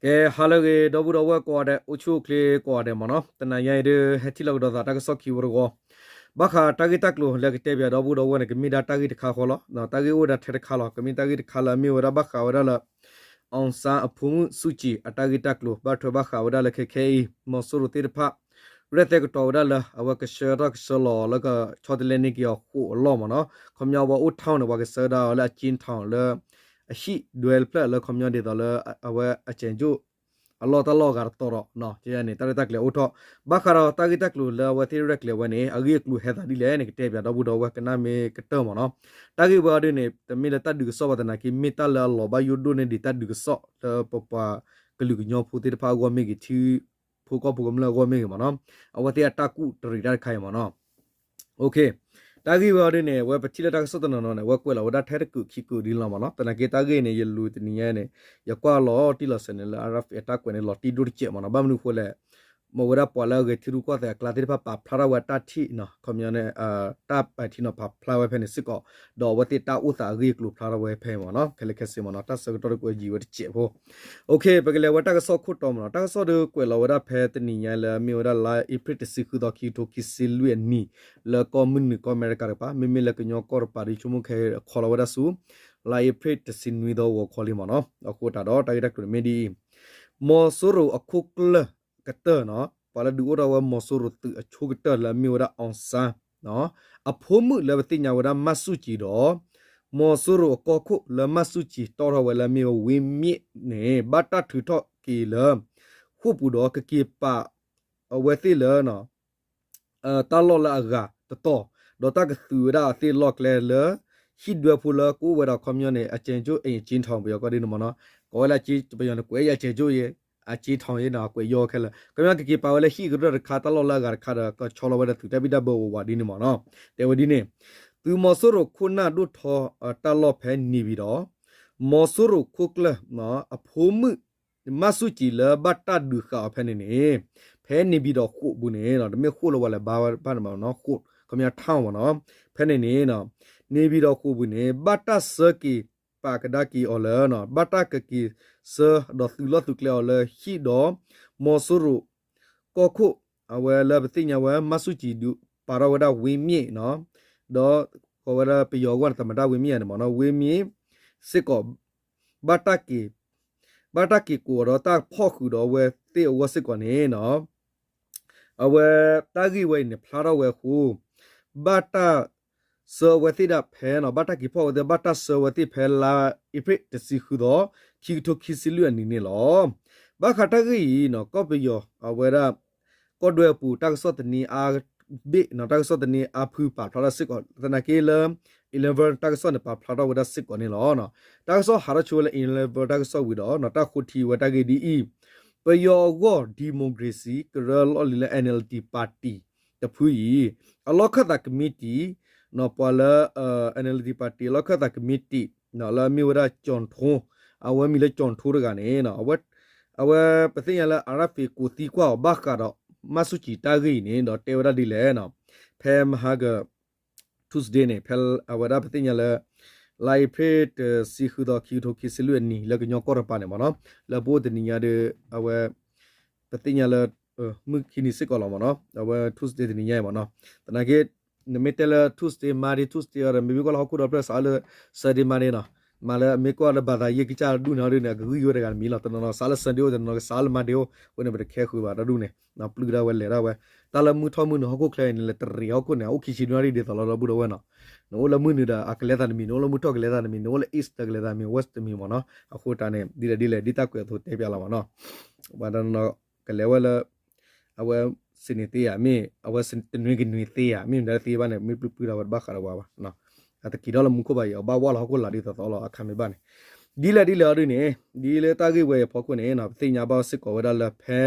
ကဲ ဟါလၢအဂ့ၤ ဒီပုၢ်ဒီဝဲၢ်ကိးဂၤဒဲး အိၣ်ဆူၣ်အိၣ်ချ့ကိးဂၤဒဲးမ့ၢ်နီၤ, တနၤညါအံၤဒုး ဟဲထံၣ်လိာ်ကဒီးသးတၢ်ကစီၣ်ခံဝီတဝီ, ဘၣ်ဃးတၢ်ဂ့ၢ်တၢ်ကျိၤလၢကတဲပၠးဒီပုၢ်ဒီဝဲၢ်န့ၣ် ကမ့ၢ်ဒၣ်တၢ်ဂ့ၢ်တခါဃီလီၤ. တၢ်ဂ့ၢ်အိၣ်ဝဲဒၣ်ထဲတခါလီၤ, ကမ့ၢ်တၢ်ဂ့ၢ်တခါလၢအမ့ၢ်ဝဲဒၣ်ဘၣ်ဃးဝဲဒၣ်လၢ အောင်ဆန်း အဖိမုၣ် စုကြည် အတၢ်ဂ့ၢ်တၢ်ကျိၤ ဘၣ်ထွဲဘၣ်ဃးဝဲဒၣ်လၢခဲခဲအံၤ မီၤစိရိၤသ့ၣ်တဖၣ် ရဲၣ်သဲကတီၤဝဲဒၣ်လၢ အဝဲကဆှၢထီၣ်ကဆှၢလီၤလၢကဆီတလဲန့ၢ်က့ၤအီၤဃိးအလီၢ်မ့ၢ်နီၤ, ခီပညီဝဲအိၣ်ထီၣ်န့ၣ် ပှၤကဆှၢဒၣ်အီၤလၢအကၠ့ထီၣ်လၢ အဟံၣ်ဒွဲတဖျၢၣ်လၢခီပညီဒ်သိးလၢ အဝဲအကၠဲၤကၠိၣ် အလီၢ်တၢ်လီၢ်အဂၤတတီၤဒီး ကန့ၣ် တၢ်ရဲၣ်တၢ်ကျဲၤအိၣ်ထီၣ်, ဘၣ်ဃးဒီးတၢ်ဂ့ၢ်တၢ်ကျိၤလၢအဝဲသ့ၣ်ရဲၣ်ကျဲၤဝဲန့ၣ် အဂ့ၢ်အကျိၤဟဲသးဒ်လဲၣ်န့ၣ် ကတဲပၠးဒီပုၢ်ဒီဝဲၢ်ကနၣ်မ့ၢ်ကတၢၢ်မ့ၢ်နီၤ. တၢ်ဂ့ၢ်ဝဲအီၤဒ်န့ၣ် တမ့ၢ်လၢတၢ်ဒုးကစီၣ်ဘၣ်သနာ်က့ မ့ၢ်တၢ်လၢအလီၤဘၣ်ယိၣ်ဒိၣ်န့ၢ်ဒံးတၢ်ဒုးကစီၣ်လၢပပှၤကလုာ်ကညီဖိသ့ၣ်တဖၣ်အဂီၢ်မ့ၢ်ဂ့ၤ ထံဖိကီၢ်ဖိကမျၢၢ်အဂီၢ်မ့ၢ်ဂ့ၤမ့ၢ်နီၤ, အဝဲသ့ၣ်အတၢ်ကူၣ်တရံးတၢ်တခါအံၤမ့ၢ်နီၤ. တၢ်ဂ့ၢ်ဝဲအီၤဒ်န့ၣ် အဝဲပထံၣ်လၢတၢ်ကစီၣ်တနီၤနီၤန့ၣ် အဝဲကွဲးလီၤဝဲဒၣ်ထဲတကုးခံကုးဒ်န့ၣ်လီၤမ့ၢ်နီၤ. သနာ်က့တၢ်ဂ့ၢ်န့ၣ် ယလူၤတနံၤညါန့ၣ် ယကွၢ်လီၤတံၢ်လီၤဆဲးန့ၣ်လၢ RFA အတၢ်ကွဲးန့ၣ် လီၤတံၢ်ဒိၣ်တစဲးမ့ၢ်နီၤ. ဘၣ်မနုၤအဃိလဲၣ်, မ့ၢ်ဝဲဒၣ်ပှၤလၢအဂဲၤထံရူၢ်ကီၢ်သဲးအကျါသ့ၣ်တဖၣ်ပာ်ဖျါထီၣ်ဝဲတၢ်ထံၣ်နီၤ, ခီပညီန့ၣ် တၢ်ပာ်ထံနီၤပာ်ဖျါဝဲဖဲန့ၣ်စ့ၢ်ကီး, ဒီးအဝဲသ့ၣ်တၢ်အိၣ်သးအဂ့ၢ်အကျိၤဖျါထီၣ်ဝဲဖဲမ့ၢ်နီၤ, ခဲလၢာ်ခဲဆ့မ့ၢ်နီၤ, တၢ်ဆၢကတီၢ်တကွဲးယံၤဝဲတစဲးဖိ ပကလဲၤဝဲတၢ်ကစီၣ်ခိၣ်တီမ့ၢ်နီၤ. တၢ်ကစီၣ်ဒုးကွဲးလီၤဝဲဒၣ်ဖဲတနံၤညါလၢအမ့ၢ်ဝဲဒၣ် လါအ့ဖြ့ၣ်တဆံဃုသီ ခံကထိခံဆံလွံၢ်အနံၣ်, လၢကီၢ်မုၢ်နုာ်ကီၢ်အမဲရကၤတကပၤ, မ့မ့ၢ်လၢကညီကီၢ်တကပၤဒ်ဆိကမိၣ်ခဲအံၤ ခီလီၤဝဲဒၣ်ဆူ လါအ့ဖြ့ၣ်တဆံနွံသီဂီၤခီလံမ့ၢ်နီၤ. အဃိသတးဒီး တၢ်ဂ့ၢ်တၢ်ကျိၤန့ၣ်မ့ၢ်ဒ်အံၤ, မီၤစိရိၤအခိၣ်ကျၢၢ်ကတၢၢ်နီၤ, ပှၤလၢဒုးအိၣ်ထီၣ်ဝဲမီၤစိရိၤသုးအဆိကတၢၢ်လၢအမ့ၢ်ဝဲဒၣ် အောင်ဆန်း အဖိမုၣ်လၢပသ့ၣ်ညါဝဲဒၣ် မစုကြည် ဒီး မီၤစိရိၤအကီၢ်ခိၣ်လၢ မစုကြည် တီၣ်ထီၣ်ဝဲလၢအမ့ၢ်ဝဲ ဝင်းမြင့် န့ၣ် ဘၣ်တၢ်ထုးထီၣ်က့ၤလၢ ဃိာ်ပူၤဒီးကက့ၤပာ်အဝဲသ့ၣ်လၢ တၢ်လီၢ်လၢအဂၤတတီၤ, ဒီးတၢ်ကသုးဝဲဒၣ်အသ့ၣ်လီၢ်ကျဲလၢ ဟံၣ်ဒွဲဖိလၢကအိၣ်ဝဲဒီးခီပညီန့ၣ် အကၠဲၤကၠိၣ် အ့ၣ် အကၠ့ထီၣ် ပယီၤကီၢ်ဒ်န့ၣ်မ့ၢ်နီၤ, ကိးဝဲလၢ ပယီၤန့ၣ် ကွဲးယၤကၠဲၤကၠိၣ်ယဲ အကၠ့ထီၣ်ယဲနီၤ ကွဲးယီၤခဲလၢာ်, ခီပညီကက့ၤပာ်ဝဲလၢဟံၣ်ကရၢၢ်တခါ တၢ်လီၢ်လၢအဂၤတခါဒီး ကဆီလီၤဝဲဒီးသုးတၢ်ဘံၣ်တၢ်ဘၢဝးဝးဒ်န့ၣ်မ့ၢ်နီၤ, တဲဝဲဒ်န့ၣ်, သုးမီၤစိရိၤခိၣ်နၢ်ဒိၣ်ထီတၢ်လီၢ်ဖဲန့ၣ်ပၣ်ဒီး မီၤစိရိၤခိၣ်ကျၢၢ် အဖိမုၣ် မစုကြည် လၢဘၣ်တၢ်ဒုးဃာ်အီၤဖဲန့ၣ်န့ၣ်, ဖဲန့ၣ်ပၣ်ဒီးဃိာ်ပူၤန့ၣ် တမ့ၢ်ဃိာ်လၢဝဲလဲၣ်ဘၣ်ဘၣ်န့ၣ်မ့ၢ်နီၤ ဃိာ် ခီပညီ town မ့ၢ်နီၤ, ဖဲန့ၣ်န့ၣ် န့ၣ်ပၣ်ဒီးဃိာ်ပူၤန့ၣ် ဘၣ်တၢ်ဆှၢက့ၤပာ်ကဒါက့ၤအီၤလၢ ဘၣ်တၢ်ကက့ၤဆှၢဒီးသုးလီၢ်သုးကျဲအီၤလၢဟံၣ်ဒီး မီၤစိရိၤ ကီၢ်ခိၣ် အဝဲလၢပသ့ၣ်ညါဝဲ မစုကြည် ဒုးပာ်ထီၣ်ဝဲဒၣ် ဝင်းမြင့် နီၤ, ဒီးကိးဝဲဒၣ်ပယီၤအဂီၢ်န့ၣ် သမ္မတ ဝင်းမြင့် န့ၣ်မ့ၢ်နီၤ ဝင်းမြင့် စ့ၢ်ကီး ဘၣ်တၢ်က့ၤ ဘၣ်တၢ်က့ၤကိးအီၤဒီးတၢ်ဖီၣ်ဃုာ်ဒီးအဝဲသ့ၣ်အဂီၢ်စ့ၢ်ကီးန့ၣ်နီၤ အဝဲတၢ်ဂ့ၢ်ဝဲအံၤန့ၣ် ဖျါထီၣ်ဝဲအဃိ ဘၣ်တၢ်ဆှၢအဝဲသ့ၣ်ဒၣ်ဖဲနီၤ ဘၣ်တၢ်က့ၤဖီၣ်ဝဲသ့ၣ် ဘၣ်တၢ်ဆှၢဝဲသ့ၣ်ဖဲလါအ့ဖြ့ၣ်တဆံဃုသီ ခံကထိခံဆံလွံၢ်အနံၣ်န့ၣ်လီၤ. ဘၣ်ဃးတၢ်ဂ့ၢ်အံၤနီၤ ကီၢ်ပယီၤအဝဲဒၣ် ကီၢ်ဒွဲအပူၤ တၢ်ကစီၣ်သန့အါဘ့ၣ်နီၤ တၢ်ကစီၣ်သန့အါဖုပာ်ဖျါထီၣ်စ့ၢ်ကီး သနာ်က့လၢ eleven တၢ်ကစီၣ်န့ၣ် ပာ်ဖျါထီၣ်ဝဲဒၣ်စ့ၢ်ကီးန့ၣ်လီၤ. တၢ်ကစီၣ်ဟးထီၣ်ဆိဝဲလၢ eleven တၢ်ကစီၣ်ဝံၤဒီး တၢ်ဃိထံဝဲတၢ်ဂ့ၢ်ဒ်အံၤ, ပယီၤအဂီၢ် democracy ကရၢလီၢ်လံၤလၢ NLD party တဖုအံၤ အလီၢ်ခၢၣ်သးကမံးတံာ် ပှၤလၢ NLD party အလီၢ်ခၢၣ်သးကမံးတံာ် လၢအမ့ၢ်ဝဲဒၣ် ကၠီၣ်ထိ အဝဲမံၤလၢကၠီၣ်ထိတဂၤန့ၣ် အဝဲပသ့ၣ်ညါလၢ RFA ကိးသံကွၢ်အီၤဘၣ်ဃးဒီး မၤဆူၣ်ကံၤတၢ်ဂ့ၢ်အံၤန့ၣ် ဒီးတဲဝဲဒၣ်ဒ်လဲၣ်နီၤ, ဖဲမဟါက Tuesday န့ၣ် ဖဲအဝဲဒၣ်ပသ့ၣ်ညါလၢ လါအ့ဖြ့ၣ်တဆံဃုသီ ခံကထိခံဆံလွံၢ်အနံၤ လၢကညီကီၢ်တပၤန့ၣ်မ့ၢ်နီၤ, လၢပအိၣ်တနံၤညါဒီး အဝဲ ပသ့ၣ်ညါလၢ မုၢ်ခံနံၤစ့ၢ်ကီးလီၤမ့ၢ်နီၤ, အဝဲ Tuesday တနံၤညါအံၤမ့ၢ်နီၤ, သနာ်က့ နမ့ၢ်တဲလၢ Tuesday Monday Tuesday အီၤဒီး မ့ၢ်မ့ၢ်ကွၢ်လၢဟီၣ်ခိၣ်ဒီဖျၢၣ် စးလၢ Sunday Monday နီၤ, မ့ၢ်လၢအမ့ၢ်ကွၢ်လၢဘၣ်သးယဲၢ်ကစၢ်ဒူၣ်န့ၣ်အီၤဒ်န့ၣ် အကဂံၢ်ယွဲတဂၤတမံၤလီၤ, တနီၤနီၤ စးလၢ Sunday အိၣ် တနီၤနီၤကစးလၢ Monday အိၣ်, အဃိန့ၣ် ပတခဲဃုာ်ဘၣ်တၢ်ဒူၣ်န့ၣ် ပျုၢ်ဒၣ်ဝဲလဲၤဒၣ်ဝဲ, တၢ်လၢမုၢ်ထီၣ်မုၢ်နုာ်ဟီၣ်ခိၣ်ချၢအံၤန့ၣ် လဲၤတရံးဟီၣ်ခိၣ်န့ၣ် အိၣ်ခံဆံဒူၣ်နၣ်ရံၣ်ဒ်သိးလီၤ ဒီပုၢ်ဒီဝဲၢ်နီၤ, နအိၣ်လၢမုၢ်နုာ်ဒီး အကလဲၤသးတမံၤ, နအိၣ်လၢမုၢ်ထီၣ်ကလဲၤသးတမံၤ, နအိၣ်လၢ East ကလဲၤသးတမံၤ, West တမံၤမ့ၢ်နီၤ, အဃိတၢ်န့ၣ် ဒ်လဲၣ်ဒ်လဲၣ် ဒ်တၢ်ကွဲးအသိးတဲပျးလီၤမ့ၢ်နီၤ, ပှၤတနီၤနီၤ ကလဲၤဝဲလၢ အဝဲ စနေသ့ဧါ, မ့ၢ် အဝဲ တနွံကနွံသ့ဧါ, မ့ၢ်မတၤသ့ဘၣ်န့ၣ် မ့ၢ်ပျုၢ်ပျုၢ်ဒၣ်ဝဲတဘၣ်ဃးဒီးဝဲဘၣ်, အတက့ၤထီၣ်လၢမူခိၣ်ဘၣ်အံၤ အဘၣ်ဝဲလီၤဟီၣ်ခိၣ်လာ်ဒ်သိးသိးလီၤ အခါမ့ၢ်ဘၣ်န့ၣ်, ဒ်လဲၣ်ဒ်လဲၣ်အီၤဒ်န့ၣ် ဒ်လၢတၢ်ဂ့ၢ်ဝဲအံၤအဖီခိၣ်န့ၣ် ပသ့ၣ်ညါဘၣ်စ့ၢ်ကီးဝဲဒၣ်လၢဖဲ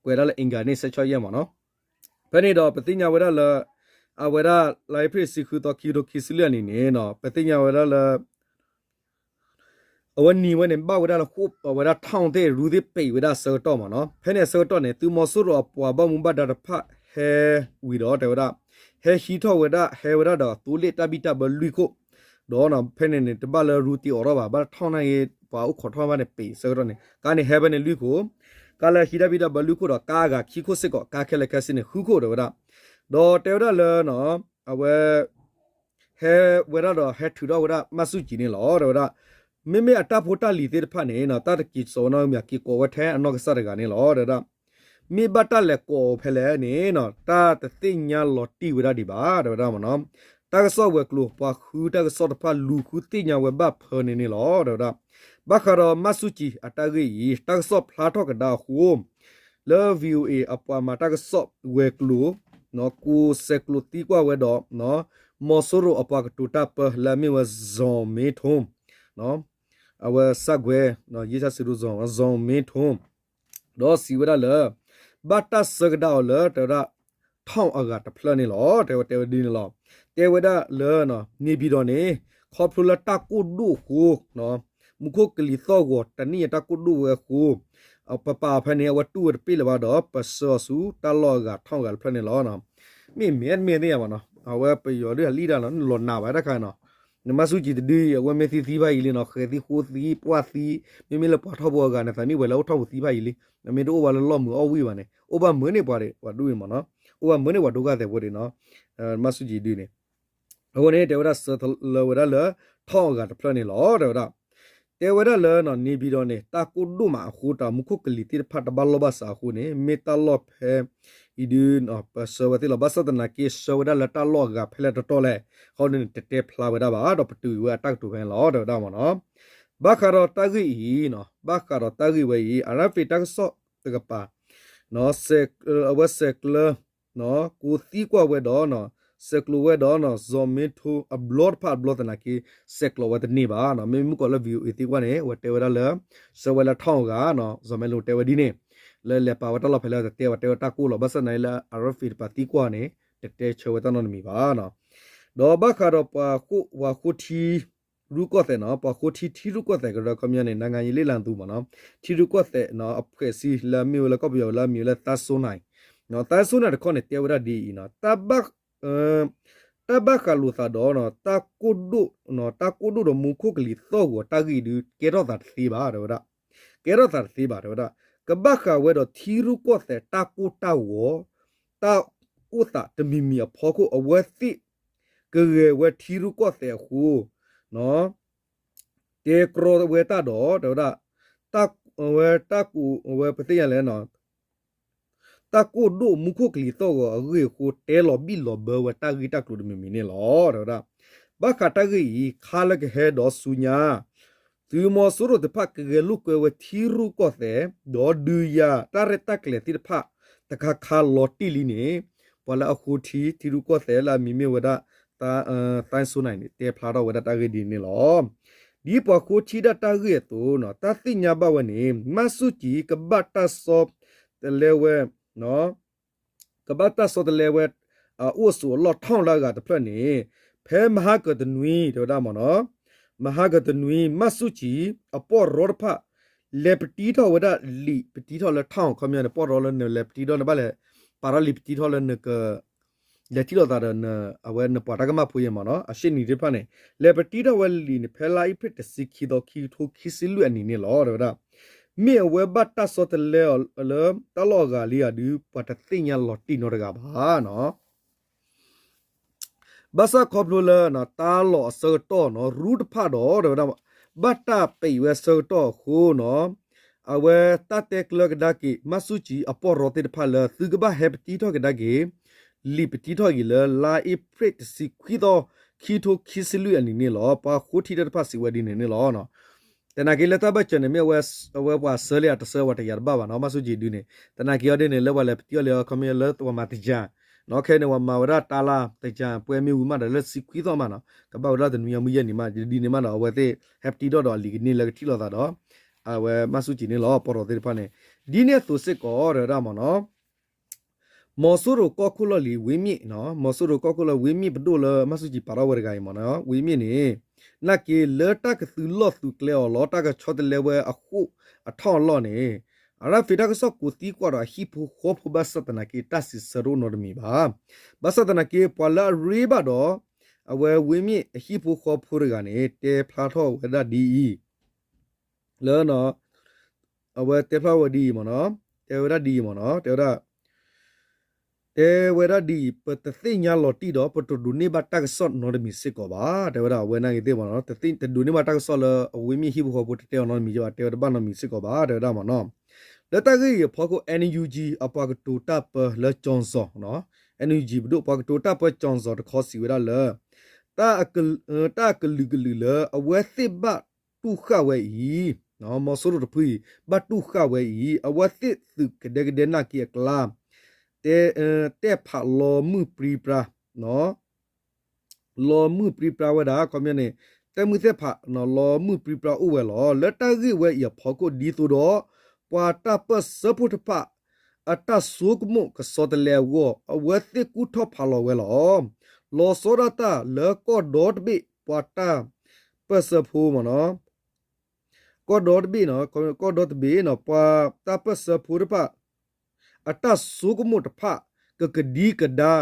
ကွဲးဒၣ်လၢ အင်္ဂါနေ့ ဆယ့်ခြောက်ရက်မ့ၢ်နီၤ, ဖဲန့ၣ်ဒီးပသ့ၣ်ညါဝဲဒၣ်လၢ အဝဲဒၣ် လါအ့ဖြ့ၣ်တဆံဃုသီ ခံကထိခံဆံလွံၢ်အနံၤန့ၣ်နီၤ ပသ့ၣ်ညါဝဲဒၣ်လၢ အဝဲနံၤဝဲန့ၣ် ဘၣ်ဝဲဒၣ်လၢဃိာ် အဝဲဒၣ် town သ့ၣ် ရူသ့ၣ် ပံးဝဲဒၣ်အဆၢကတီၢ်မ့ၢ်နီၤ, ဖဲန့ၣ်အဆၢကတီၢ်န့ၣ် သုးမီၤစိရိၤအပှၤဘၣ်မူဘၣ်ဒါတဖၣ်ဟဲဝံၤဒီးတဲဝဲဒၣ် ဟဲဟံးထီၣ်ဝဲဒၣ် ဟဲဝဲဒၣ်ဒီးသိလ့ၣ်တၢ်ဘံၣ်တၢ်ဘၢလွံၢ်ခိၣ်, ဒီးဖဲန့ၣ်န့ၣ် တဘၣ်လၢရူတ့အီၤထီၣ်ဘၣ်, ဘၣ်ထီၣ်န့ၣ်ဂ့ၤ ပှၤအိၣ်ခိးထီၣ်ဘၣ်န့ၣ် ပ့ၤဆၢကတီၢ်န့ၣ် ကါန့ၣ်ဟဲဖဲန့ၣ်လွံၢ်ခိၣ်, ကါလၢဟံးတၢ်ဘံၣ်တၢ်ဘၢလွံၢ်ခိၣ်ဒီး ကါအဂၤခံခိၣ်စ့ၢ်ကီး, ကါခဲလၢာ်ခဲဆ့န့ၣ် ဃုခိၣ် တဲဝဲဒၣ်. ဒီးတဲဝဲဒၣ်လၢ အဝဲ ဟဲဝဲဒၣ်ဒီးဟဲထုးထီၣ်ဝဲဒၣ်မၣ်ဆူၣ်ကံၤန့ၣ်လီၤ တဲဝဲဒၣ်. မ့မ့ၢ်အတၢ်ဖိတၢ်လံၤသ့ၣ်တဖၣ်န့ၣ် တၢ်တက့ၤစိာ်ဝဲနီတမံၤ က့ၤကိးဝဲထဲအနီၢ်ကစၢ်တဂၤန့ၣ်လီၤ တဲဝဲဒၣ်. မ့ၢ်ဘၣ်တၢ်လဲၤကိးအီၤဖဲလဲၣ်န့ၣ် တၢ်တသ့ၣ်ညါလီၤတံၢ်ဝဲဒၣ်ဒံးဘၣ် တဲဝဲဒၣ်မ့ၢ်နီၤ. တၢ်ကစီၣ်ဝဲၤကျိၤ ပှၤဃုတၢ်ကစီၣ်တဖၣ်လူၤဃုသ့ၣ်ညါဝဲဘၣ်ဖၢန့ၣ်န့ၣ်လီၤ တဲဝဲဒၣ်. ဘၣ်ဃးဒီးမၣ်ဆူၣ်ကံၤအတၢ်ဂ့ၢ်အံၤ တၢ်ကစီၣ်ဖျါထီၣ်ကဒါအဃိ လၢ VOA အပှၤမၤတၢ်ကစီၣ်ဝဲၤကျိၤ ကိးဆဲးကျိးသံကွၢ်ဝဲဒီး မီၤစိရိၤအပှၤကတိၤတၢ်ပၢလၢအမ့ၢ်ဝဲ Zhao Mengtao အဝဲစၢ်ကွဲး ယ့ၣ်စၢ်စံးဒိၣ် Zhao Mengtao ဒီးစံးဝဲဒၣ်လၢ ဘၣ်တၢ်ဆၢကဒါအီၤလၢ တဲဝဲဒၣ် ထောင် အဂၤတဖျၢၣ်န့ၣ်လီၤ တဲဝဲတဲဝဲဒ်န့ၣ်လီၤ. တဲဝဲဒၣ်လၢ နေပြည်တော်န့ၣ် ခီဖျိလၢတၢ်ကိၢ်ဒိၣ်အဃိ မူခိၣ်ကလံၤသီၣ်ဂီၤတနံၣ်အတၢ်ကိၢ်ဒိၣ်ဝဲအဃိ ပပာ်အီၤဖဲန့ၣ် အဝဲတူၢ်ဝဲတပ့ၢ်လၢၤဘၣ်ဒီး ပဆှၢအီၤဆူတၢ်လီၢ်အဂၤ ထောင် အဂၤတဖျၢၣ်န့ၣ်လီၤ. မ့ၢ်မဲာ်တမ့ၢ်သ့ၣ်ညါဘၣ်နီၤ အဝဲပယီၤဒုးအလံၣ်တၢ်လီၤ လီၤနာ်ဘၣ်တၢ်ခါနီၤ နမၣ်ဆူၣ်ကံၤတဒုအံၤ အဝဲမ့ၢ်သံသံဘၣ်အံၤလံနီၤ ဃဲၤသံဃိသံပှၢ်သံ မ့မ့ၢ်လၢပှၤထီၣ်ဖိအဂၤန့ၣ် သးမ့ၢ်ဝဲလၢအိၣ်ထီၣ်ပူၤသံဘၣ်အံၤလံ နမ့ၢ်တအိၣ်ဘၣ်လၢလီၢ်မုာ်အီၣ်ဝံၣ်ဘၣ်န့ၣ် အိၣ်ဘၣ်မုာ်န့ၢ်ပှၤဒ်ပှၤဒူၣ်အံၤမ့ၢ်နီၤ အိၣ်ဘၣ်မုာ်န့ၢ်ပှၤဒိၣ်ကါသဲးဖိဒ်နီၤ မၣ်ဆူၣ်ကံၤဒုန့ၣ် အဃိန့ၣ် တဲဝဲဒၣ်ဆှၢလၢၤဝဲဒၣ်လၢ ထောင် အဂၤတဖျၢၣ်န့ၣ်လီၤ တဲဝဲဒၣ်. တဲဝဲဒၣ်လၢ နေပြည်တော်န့ၣ် တၢ်ကိၢ်ဒိၣ်မးအဃိ တၢ်မူခိၣ်ကလံၤသ့ၣ်တဖၣ်တဘၣ်လိာ်ဘၣ်စးအဃိန့ၣ် မ့ၢ်တၢ်လီၢ်ဖဲအံၤဒု ပဆှၢဝဲသ့ၣ်လီၤ ဘၣ်ဆၣ်သနာ်က့ ဆှၢဝဲဒၣ်လၢတၢ်လီၢ်အဂၤဖဲလဲၣ်တတီလဲၣ် အဃိန့ၣ် တတဲဖျါဝဲဒၣ်ဘၣ် ဒီးပတုာ်ဝဲအတၢ်ကတိၤဖဲန့ၣ်လီၤ တဲဝဲဒၣ်မ့ၢ်နီၤ. ဘၣ်ဃးဒီးတၢ်ဂ့ၢ်အံၤ ဘၣ်ဃးဒီးတၢ်ဂ့ၢ်ဝဲအံၤ RFA တၢ်ကစီၣ်တကပၤ အဝဲဆဲးကျၢ ကိးသံကွၢ်ဝဲဒီး ဆဲးကျိးဝဲဒီး စီၤမ့ထိ အဘျီတဖၣ်အဘျီသနာ်က့ ဆဲးကျိးဝဲတန့ၢ်ဘၣ်နီၤ. မ့မ့ၢ်ကွၢ်လၢ VOA သံကွၢ်န့ၣ် အဝဲတဲဝဲဒၣ်လၢ ဆှၢဝဲလၢ ထောင် အဂၤနီၤ စီၤမ့ထိတဲဝဲဒ်န့ၣ် လၢလဲၤပာ်ဝဲတၢ်လီၢ်ဖဲလဲၣ် တတဲဝဲတဲဝဲတၢ်ကိၢ်လီၤ. ဘၣ်ဆၣ်သနာ်က့လၢ RFA တပၤသံကွၢ်န့ၣ် တတဲဆၢဝဲတၢ်နီတမံၤဘၣ်နီၤ. ဒီးဘၣ်ဃးဒီးပှၤဃိ ပှၤဃိထံရူၢ်ကီၢ်သဲးနီၤ ပှၤဃိထံထံရူၢ်ကီၢ်သဲးကရၢခီပညီန့ၣ် နိုင်ငံရေးလေ့လာသူမ့ၢ်နီၤ ထံရူၢ်ကီၢ်သဲးနီၤ အဖွဲ့အစည်းလၢအမ့ၢ်ဝဲလၢကီၢ်ပယီၤလၢအမံၤဝဲလၢ သန်းစိုးနိုင် သန်းစိုးနိုင် တခီန့ၣ် တဲဝဲဒၣ်ဒ်အံၤနီၤ တၢ်ဘၣ်ဃးလိာ်သးဒီး တၢ်ကိၢ်ဒိၣ် တၢ်ကိၢ်ဒိၣ်ဒီးမူခိၣ်ကလံၤသီၣ်ဂီၤတၢ်ဂ့ၢ်ဒုး ကဲထီၣ်သးတသ့ဘၣ် တဲဝဲဒၣ်. ကဲထီၣ်သးတသ့ဘၣ် တဲဝဲဒၣ်. ကဘၣ်ဃးဝဲဒီးထံရူၢ်ကီၢ်သဲးတၢ်ကိၢ်တၢ်ဂီၤ တၢ်အိၣ်သးတမံၤမံၤအဖီခိၣ် အဝဲသ့ၣ်ကဂဲၤဝဲထံရူၢ်ကီၢ်သဲးအဃိ တဲကြီဝဲတၢ်ဒီး တဲဝဲဒၣ် အဝဲတၢ်ကိၢ် အဝဲပသ့ၣ်ညါလဲၣ် တၢ်ကိၢ်ဒိၣ်မူခိၣ်ကလံၤသီၣ်ဂီၤအဂ့ၢ်အဃိ တဲလီၤဘံၣ်လီၤဘၢဝဲတၢ်ဂ့ၢ်တၢ်ကျိၤတမံၤမံၤန့ၣ်လီၤ တဲဝဲဒၣ်. ဘၣ်ဃးတၢ်ဂ့ၢ်အံၤ ခါလၢကဟဲဒီးဆူညါ သုးမီၤစိရိၤတဖၣ်ကဂဲၤလိာ်ကွဲဝဲထံရူၢ်ကီၢ်သဲး ဒီးဒုးယၤတၢ်ရဲၣ်တၢ်ကျဲၤသ့ၣ်တဖၣ် တခါခါလီၤတံၢ်လံန့ၣ် ပှၤလၢအဃိထံ ထံရူၢ်ကီၢ်သဲးလၢအမံၤမ့ၢ်ဝဲဒၣ် သန်းစိုးနိုင်န့ၣ် တဲဖျါထီၣ်ဝဲဒၣ်တၢ်ဂ့ၢ်ဒ်န့ၣ်လီၤ. ဒ်ပှၤဃိထံဒၣ်တၢ်ဂ့ၢ်အသိး တၢ်သ့ၣ်ညါဘၣ်ဝဲန့ၣ် မၣ်ဆူၣ်ကံၤကဘၣ်တၢ်ဆီတလဲဝဲ ကဘၣ်တၢ်ဆီတလဲဝဲ အအိၣ်အဆိးအလီၢ် ထောင် လၢအဂၤတဖျၢၣ်န့ၣ် ဖဲမဟါကတနွံ တဲဝဲဒၣ်မ့ၢ်နီၤ မဟါကတနွံ မၣ်ဆူၣ်ကံၤ အပီၢ်ရီတဖၣ် လဲၤပတံထီၣ်ဝဲဒၣ်လံာ်ပတံထီၣ်လၢ ထောင် ခီပညီန့ၣ် ပီၢ်ရီလၢနလဲၤပတံထီၣ် နဘၣ်လဲၤ ပာ်ထီၣ်လံာ်ပတံထီၣ်လၢနက လဲၤထံၣ်လိာ်သးဒီး အဝဲနပှၤတၢ်ကမၣ်ဖိအံၤမ့ၢ်နီၤ အရှေ့နေ သ့ၣ်တဖၣ်န့ၣ် လဲၤပတံထီၣ်ဝဲလံာ်န့ၣ် ဖဲလါအ့ဖြ့ၣ်တဆံခံသီ ခံကထိခံဆံလွံၢ်အနံၤန့ၣ်လီၤ တဲဝဲဒၣ်. မ့ၢ်အဝဲဘၣ်တၢ်ဆီတလဲအီၤလၢတၢ်လီၢ်အဂၤလံဧါဒုး ပှၤတသ့ၣ်ညါလီၤတံၢ်နီတဂၤဘၣ်နီၤ. ဘၣ်ဆၣ်ခီဖျိလၢ တၢ်လီၢ်အဆၢကတီၢ်နီၤ ရူၢ်တဖၣ်ဒီး တဲဝဲဒၣ် ဘၣ်တၢ်ပံးဝဲဆၢကတီၢ်အဃိနီၤ အဝဲတၢ်တဲကျၢၤကဒါက့ၤ မၣ်ဆူၣ်ကံၤအပီၢ်ရီသ့ၣ်တဖၣ်လၢ သုကဘၣ်ဟဲပတံထီၣ်ကဒါက့ၤ လံာ်ပတံထီၣ်က့ၤလၢ လါအ့ဖြ့ၣ်တဆံခွံသီ ခံကထိခံဆံလွံၢ်အနံၤန့ၣ်လီၤ. ပှၤဃိထံတၢ်တဖၣ်စံးဝဲဒ်န့ၣ်န့ၣ်လီၤ. သနာ်က့လၢတၢ်ဘၣ်စၢၤန့ၣ် မ့ၢ်အဝဲပှၤဆှၢလံဧါ တဆှၢဝဲတယာ်တဘၣ်ဘၣ်နီၤ မၣ်ဆူၣ်ကံၤဒုးန့ၣ် သနာ်က့အီၤဒ်န့ၣ် လၢပှၤလဲၤပတံအီၤလံ ခီမ့ၢ်လၢပှၤမၤတယၤ နီၤ ခဲန့ၣ် ပှၤမၤဝဲဒၣ်တၢ်လၢတယၤ ပွဲမ့ၢ်ဝံၤမးဒီးလၢတဆံခွံသီမးနီၤ ကဘၣ်ဝဲဒၣ်တနွံအမုၢ်ယဲၢ်နံၤမး ဒ်န့ၣ်မးဒီး အဝဲသ့ၣ်ဟဲပတံထီၣ်ဒီးအလံာ်ကန့ၢ်လၢကထံၣ်လိာ်သးဒီး အဝဲမၣ်ဆူၣ်ကံၤန့ၣ်လီၤ ပီၢ်ရီသ့ၣ်တဖၣ်န့ၣ် ဒ်န့ၣ်အသိးစ့ၢ်ကီး တဲဝဲဒၣ်မ့ၢ်နီၤ မီၤစိရိၤကီၢ်ခိၣ်လီၢ်လံၤ ဝင်းမြင့်နီၤ မီၤစိရိၤကီၢ်ခိၣ်လီၢ်လံၤ ဝင်းမြင့် ပဒိၣ်လၢမၣ်ဆူၣ်ကံၤပာ်ထီၣ်ဝဲတဂၤအံၤမ့ၢ်နီၤ ဝင်းမြင့်န့ၣ် နာ်က့လၢတၢ်ကသုးလီၢ်သုးကျဲအီၤလီၤ တၢ်ကဆီတလဲဝဲအဃိ အထီၣ်အလီၢ်န့ၣ် RFA တၢ်ကစီၣ်ကိးသံကွၢ်ဒီးအဟံၣ်ဖိဃီဖိဘၣ်ဆၣ်သနာ်က့ တၢ်စံးဆၢတအိၣ်နီတမံၤဘၣ်. ဘၣ်ဆၣ်သနာ်က့ ပှၤလၢအရ့ဘၣ်ဒီး အဝဲဝ့ၢ်မ့ၣ်အဟံၣ်ဖိဃီဖိတဂၤန့ၣ် တဲဖျါထီၣ်ဝဲဒၣ်ဒ်အံၤ လၢ အဝဲတဲဖျါဝဲဒ်အံၤမ့ၢ်နီၤ, တဲဝဲဒၣ်ဒ်အံၤမ့ၢ်နီၤ, တဲဝဲဒၣ် တဲဝဲဒၣ်ဒ်အံၤ, ပတသ့ၣ်ညါလီၤတံၢ်ဒီး ပတဒိးန့ၢ်ဘၣ်တၢ်ကစီၣ်နီတမံၤစ့ၢ်ကီးဘၣ်. တဲဝဲဒၣ်အဝဲနာ်က့သ့ၣ်မ့ၢ်နီၤ, တဒိးန့ၢ်ဘၣ်တၢ်ကစီၣ်လၢအဝ့ၢ်မ့ၣ်ဟံၣ်ဖိဃီဖိတတဲအီၤနီတမံၤဘၣ်, တဲဝဲတဘၣ်နီတမံၤစ့ၢ်ကီးဘၣ် တဲဝဲဒၣ်မ့ၢ်နီၤ. လၢတၢ်ဂ့ၢ်အံၤအဖီခိၣ် NUG အပှၤကတိၤတၢ်ပၢလၢ ကၠီၤစီၤ NUG ပဒိၣ်ပှၤကတိၤတၢ်ပၢ ကၠီၤစီၤ တခီစံးဝဲဒၣ်လၢ တၢ်ကလုာ်ကလုာ်လၢအဝဲသ့ၣ်ဘၣ်တူၢ်ဃာ်ဝဲအံၤ, မီၤစိရိၤတဖုအံၤ ဘၣ်တူၢ်ဃာ်ဝဲအံၤ အဝဲသ့ၣ်သုးကဒဲကဒဲနာ်က့အကျါ တဲဖးလီၤမုၢ်ပြံပြါ လီၤမုၢ်ပြံပြါဝဲဒၣ် ခီပညီန့ၣ် တၢ်မုၢ်သ့ၣ်ဖး လီၤမုၢ်ပြံပြါအိၣ်ဝဲလီၤ. လၢတၢ်ဂ့ၢ်ဝဲအံၤအဖီခိၣ်ဒ်သိးဒီး ပှၤတၢ်ပၢၢ်ဆၢဖိတဖၣ် အတၢ်ဆိကမိၣ်ကဆီတလဲအဂီၢ် အဝဲသ့ၣ်ကူၣ်ထီၣ်ဖးလီၤဝဲလီၤ. လီၤဆီဒၣ်တၢ်လၢကီၢ်ဒီတဘ့ၣ် ပှၤတၢ်ပၢၢ်ဆၢဖိမ့ၢ်နီၤ ကီၢ်ဒီတဘ့ၣ်, ကီၢ်ဒီတဘ့ၣ် ပှၤတၢ်ပၢၢ်ဆၢဖိတဖၣ် အတၢ်ဆိကမိၣ်တဖၣ် ကကဒံကဒါ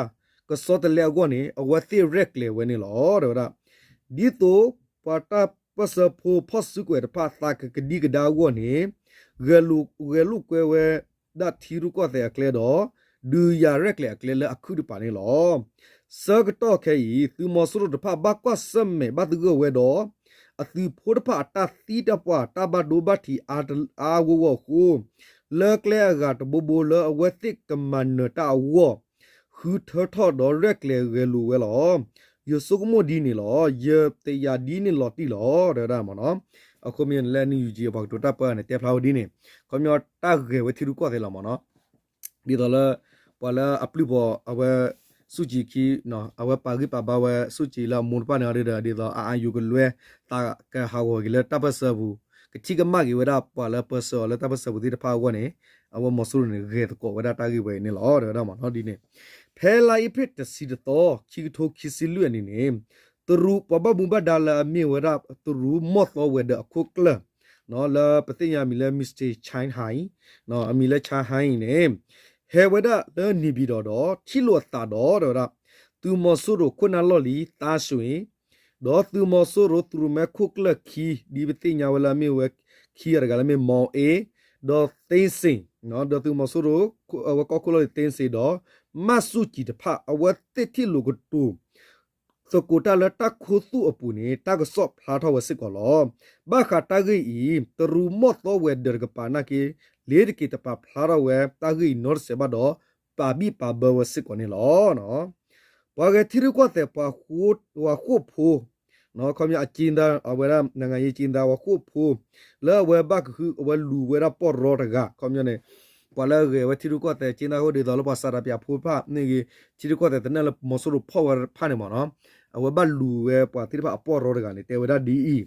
ကဆီတလဲအဂီၢ်န့ၣ် အဝဲသ့ၣ်ရဲၣ်ကျဲၤဝဲန့ၣ်လီၤ တဲဝဲဒၣ်. ဒ်သိး ပှၤတၢ်ပၢၢ်ဆၢဖိဖီၣ်စုကဝဲၤတဖၣ် သးကကဒံကဒါအဂီၢ်န့ၣ် ဂဲၤလိာ်ကွဲဝဲဒၣ်ထံရူၢ်ကီၢ်သဲးအကျဲဒီး ဒုးယၤရဲၣ်ကျဲၤအကျဲလၢအခုၣ်တပၤန့ၣ်လီၤ. ဆၢကတီၢ်ခဲအံၤ သုးမီၤစိရိၤတဖၣ်ဘၣ်ကွၢ်ဆၢၣ်မဲာ်ဘၣ်သဂၢၢ်ဝဲဒီး အသုးဖိတဖၣ်အတၢ်သံတၢ်ပှၢ် တၢ်ဘၣ်ဒိဘၣ်ထံးအါအါဂီၢ်ဂီၢ်အဃိ လၢကျဲအဂၤတဘိဘိလၢအဝဲသ့ၣ်ကမၤနၢၤတၢ်အဂီၢ် ဃုထၢထီၣ်ဒီးရဲၣ်ကျဲၤဂဲၤလိာ်ဝဲလီၤ. ယဆိကမိၣ်ဒ်န့ၣ်လီၤ. ယတယာ်ဒ်န့ၣ်လီၤတံၢ်လီၤ တဲဝဲဒၣ်မ့ၢ်နီၤ. အဃိမ့ၢ်လၢ NUG အပှၤကတိၤတၢ်ပၢန့ၣ် တဲဖျါဝဲဒ်န့ၣ် ခီပညီတၢ်ဂဲၤဝဲထံရူၢ်ကီၢ်သဲးလီၤမ့ၢ်နီၤ. ဒ်သိးလၢ ပှၤလၢအပျုၢ်ပီၤအဝဲ စူၣ်ကံခံ အဝဲပာ်ဂံၢ်ပာ်ဘါဝဲစူၣ်ကံလၢအမိၢ်တဖၣ်န့ၣ်ဒီး ဒ်သိးအအါယိၤကလွဲ သးကဟးဂီၤက့ၤလၢတၢ်ပၢၢ်ဆၢပူၤ ကထံၣ်ကမၣ်က့ၤဝဲဒၣ်ပှၤလၢပၢၢ်ဆၢအီၤလၢတၢ်ပၢၢ်ဆၢပူၤသ့ၣ်တဖၣ်အဂီၢ်န့ၣ် အဝဲမီၤစိရိၤန့ၣ် ဂဲၤသကိးဝဲဒၣ်တၢ်ဂ့ၢ်ဝဲအံၤန့ၣ်လီၤ တဲဝဲဒၣ်မ့ၢ်နီၤ ဒ်န့ၣ်. ဖဲလါအ့ဖြ့ၣ်တဆံတသီ ခံကထိခံဆံလွံၢ်အနံၤန့ၣ် တရူးပှၤဘၣ်မူဘၣ်ဒါလၢအမ့ၢ်ဝဲဒၣ် တရူးမီၢ်သီဝဲၤဒၢးအခိၣ်ကျၢၢ် လၢပသ့ၣ်ညါအမံၤလၢ Mister Chiang Hai အမံၤလၢ Chiang Hai န့ၣ် ဟဲဝဲဒၣ်လၢနေပြည်တော်ဒီး ထံၣ်လိာ်အသးဒီး တဲဝဲဒၣ် သုးမီၤစိရိၤခိၣ်နၢ်လီၢ်လံၤ သါရွှ့ၣ် ဒီးသုးမီၤစိရိၤသုးရိၣ်မဲခိၣ်ကျၢၢ်ခံ ဒ်ပသ့ၣ်ညါဝဲလၢအမ့ၢ်ဝဲခံဂၤတဂၤလၢမ့ၢ် မောင်အေး ဒီး သင်းစိန် ဒီးသုးမီၤစိရိၤ အဝဲကီၢ်ခိၣ်လီၢ်လံၤ သင်းစိန် ဒီး မန်းစုကြည် တဖၣ် အဝဲသ့ၣ်ထံၣ်လိာ်ကတိၤ သကိးတၢ်လၢတၢ်ခူသူၣ်အပူၤန့ၣ် တၢ်ကစီၣ်ဖျါထီၣ်ဝဲစ့ၢ်ကီးလီၤ. ဘၣ်ဃးတၢ်ဂ့ၢ်အံၤ တရူးမီၢ်သီဝဲၤဒၢးတကပၤနာ်က့ လ့ၤတက့ၤတပာ်ဖျါထီၣ်ဝဲတၢ်ဂ့ၢ်အံၤနီတစဲးဘၣ်ဒီး ပာ်ဘံၣ်ပာ်ဘၢဝဲစ့ၢ်ကီးန့ၣ်လီၤ. ပှၤဂဲၤထံရူၢ်ကီၢ်သဲး ပှၤဃိာ်ဖိ ခီပညီအကၠ့ဒါ အဝဲဒၣ် နိုင်ငံရေးအကျဉ်းသား ပှၤဃိာ်ဖိ လၢအဝဲဘၣ်ကဟု အဝဲလူၤဝဲဒၣ်ပီၢ်ရီတဂၤ ခီပညီန့ၣ် ပှၤလၢအဂဲၤဝဲထံရူၢ်ကီၢ်သဲး အကျဉ်းသား ဟီၣ်ဒ်သိးလၢပှၤဆန္ဒပြဖိတဖၣ်မ့ၢ်ဂ့ၤ ထံရူၢ်ကီၢ်သဲးသနၢၣ်လၢမီၤစိရိၤဖီၣ်ဝဲတဖၣ်န့ၣ်မ့ၢ်နီၤ အဝဲဘၣ်လူၤဝဲပှၤသ့ၣ်တဖၣ်အပီၢ်ရီတဂၤန့ၣ် တဲဝဲဒၣ်ဒ်အံၤ ခီ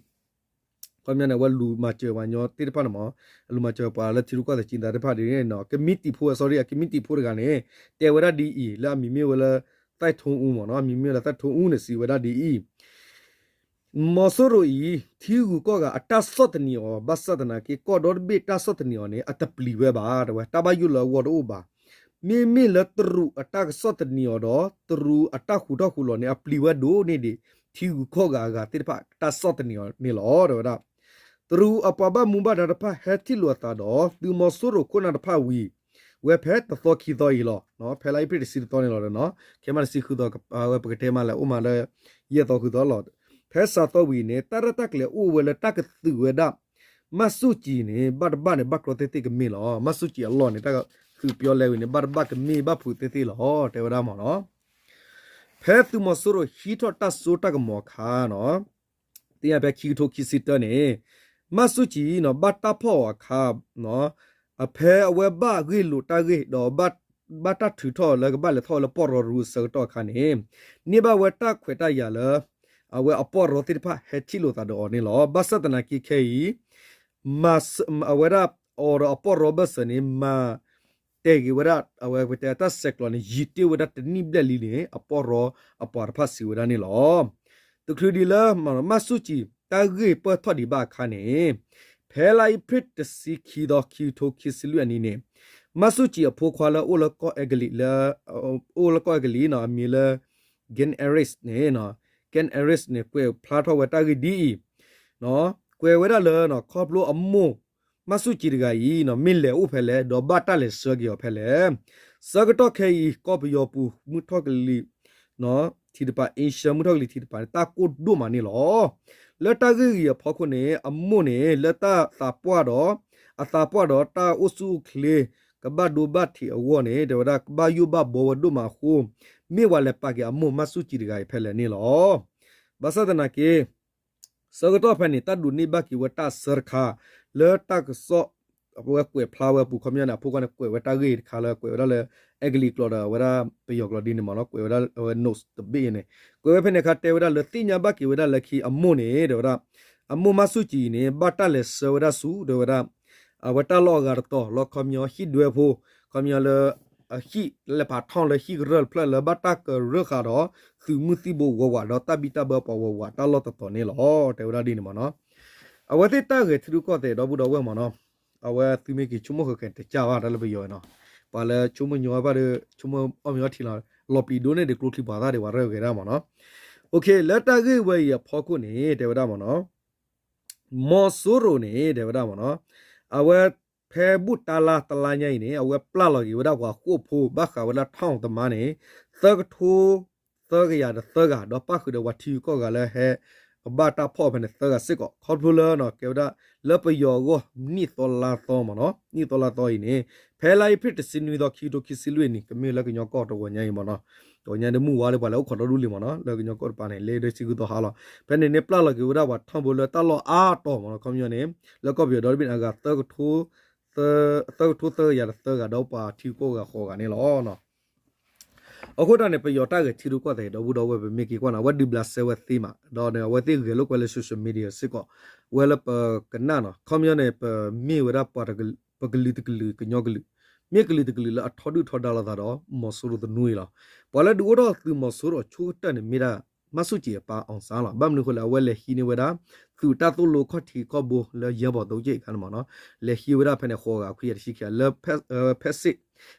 ပညီန့ၣ် အဝဲလူၤမၤစၢၤပှၤကညီသ့ၣ်တဖၣ်န့ၣ်မ့ၢ် အလူၤမၤစၢၤပှၤလၢထံရူၢ်ကီၢ်သဲး အကျဉ်းသား သ့ၣ်တဖၣ်ဒ်န့ၣ် ကမံးတံာ်ဖိ sorry အကမံးတံာ်ဖိတဂၤန့ၣ် တဲဝဲဒၣ်ဒ်အံၤ လၢအမံၤမ့ၢ်ဝဲလၢ သဲၣ်ထိအူမ့ၢ်နီၤ အမံၤမ့ၢ်ဝဲလၢ သဲၣ်ထိအူန့ၣ် စံးဝဲဒၣ်ဒ်အံၤ မီၤစိရိၤအံၤ ထံဂုၤကီၢ်ဂၤအတၢ်ဆီၣ်သနံးအီၤ ဘၣ်ဆၣ်သနာ်က့ ကီၢ်ဒီတဘ့ၣ်တၢ်ဆီၣ်သနံးအီၤန့ၣ် အတပျံၤဝဲဘၣ် တဲဝဲ တၢ်ဘၣ်ယိၣ်လၢအဂီၢ်တအိၣ်ဘၣ်. မ့မ့ၢ်လၢတရူးအတၢ်ကဆီၣ်သနံးအီၤဒီး တရူးအတၢ်ဃူထီၣ်ဃူလီၤန့ၣ် အပျံၤဝဲဒိၣ်န့ၢ်ဒံး ထံဂုၤကီၢ်ဂၤအဂၤသ့ၣ်တဖၣ် တၢ်ဆီၣ်သနံးအီၤန့ၣ်လီၤ တဲဝဲဒၣ်. တရူးအပှၤဘၣ်မူဘၣ်ဒါတဖၣ် ဟဲထံၣ်လိာ်အသးဒီး သုးမီၤစိရိၤခိၣ်နၢ်တဖၣ်ဝံၤ ဝဲဖဲတသီခံသီအံၤလီၤ. ဖဲလါအ့ဖြ့ၣ်တဆံတသီန့ၣ်လီၤ. ခဲမးတဆံဃုသီ အဝဲပကတဲမးလၢအိၣ်မးလၢ ယဲၢ်သီဃုသီလီၤ. ဖဲစှၤသီဝံၤန့ၣ် တၢ်ရဲၣ်တၢ်ကျဲၤအိၣ်ဝဲလၢတၢ်ကသုးဝဲဒၣ် မန်းစုကြည်န့ၣ် ဘၣ်တဘၣ်န့ၣ် ဘၣ်ကျီသ့ၣ်သ့ၣ်ကမ့ၢ်လီၤ. မန်းစုကြည်အလီၢ်န့ၣ် တၢ်သုးပျီလဲဝံၤန့ၣ် ဘၣ်တဘၣ်ကမ့ၢ်ဘၣ်ဖုးသ့ၣ်သ့ၣ်လီၤ တဲဝဲဒၣ်မ့ၢ်နီၤ. ဖဲသုးမီၤစိရိၤဟံးထီၣ်တၢ်စိတၢ်ကမီၤအခါနီၤ သ့ၣ်ညါဖဲခံကထိခံဆံတၢန့ၣ် မန်းစုကြည်နီၤ ဘၣ်တၢ်ဖီၣ်အီၤအခါ ဖဲအဝဲဘၣ်ဂ့ၢ်လိာ်တၢ်ဂ့ၢ်ဒီး ဘၣ်တၢ်ထုးထီၣ်လၢကဘၣ်လဲၤထီၣ်ဝဲလၢပီၢ်ရီတရူးအဆၢကတီၢ်အခါန့ၣ် န့ၢ်ဘၣ်ဝဲတၢ်ခွဲးတၢ်ယာ်လၢ အဝဲအပီၢ်ရီသ့ၣ်တဖၣ်ဟဲထံၣ်လိာ်သးဒီးအီၤန့ၣ်လီၤ. ဘၣ်ဆၣ်သနာ်က့ခဲအံၤ အဝဲဒၣ်အီၤဒီးအပီၢ်ရီဘၢၣ်စၢၤန့ၣ် မၤ တဲာ်က့ၤဝဲဒၣ် အဝဲပတဲတၢ်ဆဲးကျိးန့ၣ် ယံာ်တ့ၢ်ဝဲဒၣ်တနံၣ်ဘျဲၣ်လံန့ၣ် အပီၢ်ရီအပှၤတဖၣ်စံးဝဲဒၣ်န့ၣ်လီၤ. တချုးဒံးလၢ မန်းစုကြည် တၢ်ဂ့ၢ်ပၢၢ်ထီၣ်ဒံးဘၣ်အခါန့ၣ် ဖဲလါအ့ဖြ့ၣ်တဆံခံသီ ခံကထိခံဆံလွံၢ်အနံၤန့ၣ် မန်းစုကြည် အဖိခွါလၢအိၣ်လၢကီၢ်အဲကလံးလၢ အိၣ်လၢကီၢ်အဲကလံးနီၤ အမံၤလၢ Gen Eric န့ၣ် Ken Arris န့ၣ် ကွဲးဖျါထီၣ်ဝဲတၢ်ဂ့ၢ်ဒ်အံၤ, ကွဲးဝဲဒၣ်လၢ ခီဖျိအမိၢ် မၢ်ဆူၣ်ကံၤတဂၤအံၤ မ့ၢ်လဲၤအိၣ်ဖဲလဲၣ် ဒီးဘၣ်တၢ်လဲၤဆှၢက့ၤအီၤဖဲလဲၣ်. ဆၢကတီၢ်ခဲအံၤ ကီၢ်ပယီၤပူၤ မုၢ်ထီၣ်ကလံၤ ထံတပၤ Asia မုၢ်ထီၣ်ကလံၤထံတပၤန့ၣ် တၢ်ကိၢ်ဒိၣ်မးန့ၣ်လီၤ. လၢတၢ်ဂ့ၢ်အံၤအဖီခိၣ်န့ၣ် အမိၢ်န့ၣ် လၢတၢ်သးပှၢ်ဒီး အသးပှၢ်ဒီးတၢ်အိၣ်ဆူၣ်အိၣ်ချ့ ကဘၣ်ဒိဘၣ်ထံးအဂီၢ်န့ၣ် တဲဝဲဒၣ် ကဘၣ်ယိၣ်ဘၣ်ဘှီဝဲဒိၣ်မးအဃိ မ့ၢ်ဝဲလဲၤပာ်က့ၤအမိၢ်မၢ်ဆူၣ်ကံၤတဂၤအံၤဖဲလဲၣ်န့ၣ်လီၤ. ဘၣ်ဆၣ်သနာ်က့ ဆၢကတီၢ်ဖဲန့ၣ် တၢ်ဒိးန့ၢ်ဘၣ်က့ၤဝဲတၢ်ဆၢတခါ လၢတၢ်ကစီၣ် အဝဲကွဲးဖျါဝဲအပူၤ ခီပညီန့ၣ် အဖိခွါန့ၣ် ကွဲးဝဲတၢ်ဂ့ၢ်တခါလၢ ကွဲးဝဲဒၣ်လၢ အဲကလံးကျိာ်ဒီး အဝဲဒၣ်ပယီၤကျိာ်ဒ်န့ၣ်မ့ၢ်နီၤ ကွဲးဝဲဒၣ်အဝဲ notes တဘ့ၣ်အံၤန့ၣ် ကွဲးဝဲဖဲန့ၣ်အခါ တဲဝဲဒၣ်လၢသ့ၣ်ညါဘၣ်က့ၤဝဲဒၣ်လၢခံအမိၢ်န့ၣ် တဲဝဲဒၣ် အမိၢ်မၢ်ဆူၣ်ကံၤအံၤန့ၣ် ဘၣ်တၢ်လဲၤဆှၢဝဲဒၣ်ဆူ တဲဝဲဒၣ် အဝဲတၢ်လီၢ်အဂၤတတီၤလီၤ ခီပညီဟံၣ်ဒွဲဖိ ခီပညီလၢ အဟံၣ်လၢဖးထီၣ်လၢဟံၣ်ကရၢၢ်တဖျၢၣ်လၢဘၣ်တၢ်ကရၢဃာ်ဒီး သုးမုၢ်သံၣ်ဘိဝးဝးဒီးတၢ်ဘံၣ်တၢ်ဘၢပှၤဝးဝးတၢ်လီၢ်တတီၤန့ၣ်လီၤ တဲဝဲဒၣ်ဒ်န့ၣ်မ့ၢ်နီၤ. အဝဲသ့ၣ်တၢ်ဂဲၤထံရူၢ်ကီၢ်သဲးဒီပုၢ်ဒီဝဲၢ်မ့ၢ်နီၤ အဝဲသုမ့ၢ်က့ၤဆိကမိၣ်ဃၣ်ဃၣ်တကၢ်ဘၣ်တၢ်လၢပယီၤနီၤ ပှၤလၢဆိကမိၣ်ညီဘၣ်ဒီး ဆိကမိၣ်အီၣ်မ့ၤအီထံလီၤ လီၤပျံၤဒိၣ်န့ၢ်ဒံးကျိချံပှၤသၣ်ဒံးပှၤရဲၣ်ဂဲၤဒၣ်မ့ၢ်နီၤ. လၢတၢ်ဂ့ၢ်ဝဲအံၤအဖီခိၣ်န့ၣ် တဲဝဲဒၣ်မ့ၢ်နီၤ မီၤစိရိၤန့ၣ် တဲဝဲဒၣ်မ့ၢ်နီၤ အဝဲဖဲဘူၣ်တၢ်လါတလါညါအံၤန့ၣ် အဝဲပျၢ်လီၤက့ၤဝဲဒၣ်ပှၤဃိၣ်ဖိ ဘၣ်ဃးဝဲဒၣ် ထောင် တမါန့ၣ် သၢကထိ သၢကယၤဒီးသၢဂၤ ဒီးပၣ်ဃုာ်ဒီးပှၤထံဂုၤကီၢ်ဂၤလၢဟဲ ကဘၣ်တၢ်ဖီၣ်ဖဲန့ၣ်သၢဂၤစ့ၢ်ကီး ခီဖျိလၢ ကဲဝဲဒၣ် လၢပယီၤအဂီၢ် နံၣ်သီလါသီမ့ၢ်နီၤ နံၣ်သီလါသီအံၤန့ၣ် ဖဲလါအ့ဖြ့ၣ်တဆံနွံသီ ခံကထိခံဆံလွံၢ်နံၣ် ကမ့ၢ်လၢကညီကီၢ်တဝီညါအံၤမ့ၢ်နီၤ တဝီညါဒီးမုၢ်ဝါလၢပှၤလဲၤအိၣ်ခိးဒီဒူၣ်လံမ့ၢ်နီၤ လၢကညီကီၢ်တပၤန့ၣ် လၢဒုးဆံဃုသီဟါလီၤ ဖဲန့ၣ်န့ၣ် ပျၢ်လီၤက့ၤဝဲဒၣ်ပှၤ ထောင် ဖိလၢတၢ်လီၢ်အါတီၤမ့ၢ်နီၤ ခီပညီန့ၣ် လၢကီၢ်ပယီၤဒီတဘ့ၣ်န့ၣ် အဂၤ သၢကထိသၢကယၤဒီးသၢဂၤ ဒီးပှၤထံဂုၤကီၢ်ဂၤဃိးဂၤန့ၣ်လီၤ. အဃိတၢ်န့ၣ် ပယီၤတၢ်ဂဲၤထံရူၢ်ကီၢ်သဲး ဒီပုၢ်ဒီဝဲၢ် ပမ့ၢ်က့ၤကွၢ်န့ၣ် အဝဲဒုးဘျးစဲဝဲသ့မး ဒီးန့ၣ် အဝဲသ့ၣ်ဂဲၤလိာ်ကွဲလၢ social media စ့ၢ်ကီး ဝဲလၢပကနၣ်နီၤ ခီပညီန့ၣ် ပမ့ၢ်ဝဲဒၣ်ပှၤ ပကလုာ်တကလုာ်ကညီကလုာ် မ့ၢ်ကလုာ်တကလုာ်လၢအထီဒုၣ်ထီဒါလိာ်သးဒီး မီၤစိရိၤသနူအံၤလီၤ. ပှၤလၢဒုးအိၣ်ထီၣ်သုးမီၤစိရိၤအဆိကတၢၢ်န့ၣ် မ့ၢ်ဒၣ် မၢ်ဆူၣ်ကံၤအပၢ် အောင်ဆန်း လီၤ. ဘၣ်မနုၤအဃိလဲၣ် အဝဲလဲၤဟံးန့ၢ်ဝဲဒၣ် သုးတၢ်သိၣ်လိခီၣ်ထံးခီၣ်ဘိလၢယဲၢ်ဘီးသိကၠ့ၣ်အခါန့ၣ်မ့ၢ်နီၤ လဲၤဟံးဝဲဒၣ်ဖဲန့ၣ် ဃိးဂၤခွံဂၤတဆံခံဂၤ လၢ ဖဲစ့ၣ်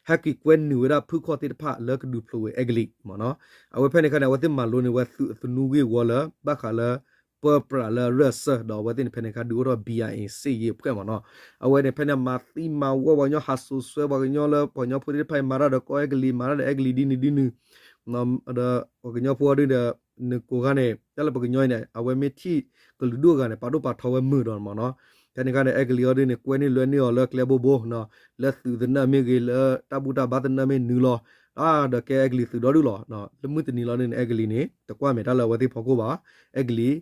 ဟဲက့ၤကွဲနုာ်ဝဲဒၣ်ဖုၣ်ခီၣ်သ့ၣ်တဖၣ်လၢကဒုးဖျိးဝဲအဲကလံးမ့ၢ်နီၤ အဝဲဖဲန့ၣ်အခါန့ၣ် အဝဲသ့ၣ်မၤလိန့ၢ်ဝဲသုးအသနူဂ့ၢ်ဝီလၢ ဘၣ်ဃးလၢ ပၢပြးလၢအရၢၢ်အစၢၢ် ဒီးအဝဲသ့ၣ်န့ၣ် ဖဲန့ၣ်အခါဒုးအိၣ်ထီၣ် ဘံၣ်အၣ်အ့ၣ် စစ်ရေးအဖွဲ့ မ့ၢ်နီၤ အဝဲန့ၣ် ဖဲန့ၣ် မၤသံမၤဝီပှၤကညီ ဟးစိၤစွဲပှၤကညီလၢ ပှၤကညီဖိသ့ၣ်တဖၣ်အံၤ မၤတၢ်ဒီးကီၢ်အဲကလံး မၤတၢ်ဒီးအဲကလံးဒ်န့ၣ်ဒ်နုၤ ဒီးပှၤကညီဖိအီၤဒ်န့ၣ် နကိးခါန့ၣ် တၢ်လၢပှၤကညီအံၤန့ၣ် အဝဲမ့ၢ်ထံၣ်ကလုာ်ဒူၣ်အဂၤန့ၣ် ပာ်ဒိၣ်ပာ်ထီဝဲမုာ်ဒီးမ့ၢ်နီၤ ဖဲန့ၣ်အခါန့ၣ် အဲကလံးအီၤဒ်န့ၣ် ကွဲန့ၢ်လွဲန့ၢ်အီၤလၢကျဲဘိဘိ လၢသုးသနၢၣ်မ့ၢ်ဂ့ၤ လၢတၢ်ဘူၣ်တၢ်ဘါသနၢၣ်မ့ၢ်နုာ်လီၤ ဒီးကဲအဲကလံးသုးဒီဒူၣ်လီၤ လၢမုၢ်တနံၤလီၤဒ်န့ၣ် အဲကလံးန့ၣ် တကွၢ်မဲာ်တၢ်လၢအဝဲသ့ၣ်ဖီခိၣ်ဘၣ် အဲကလံး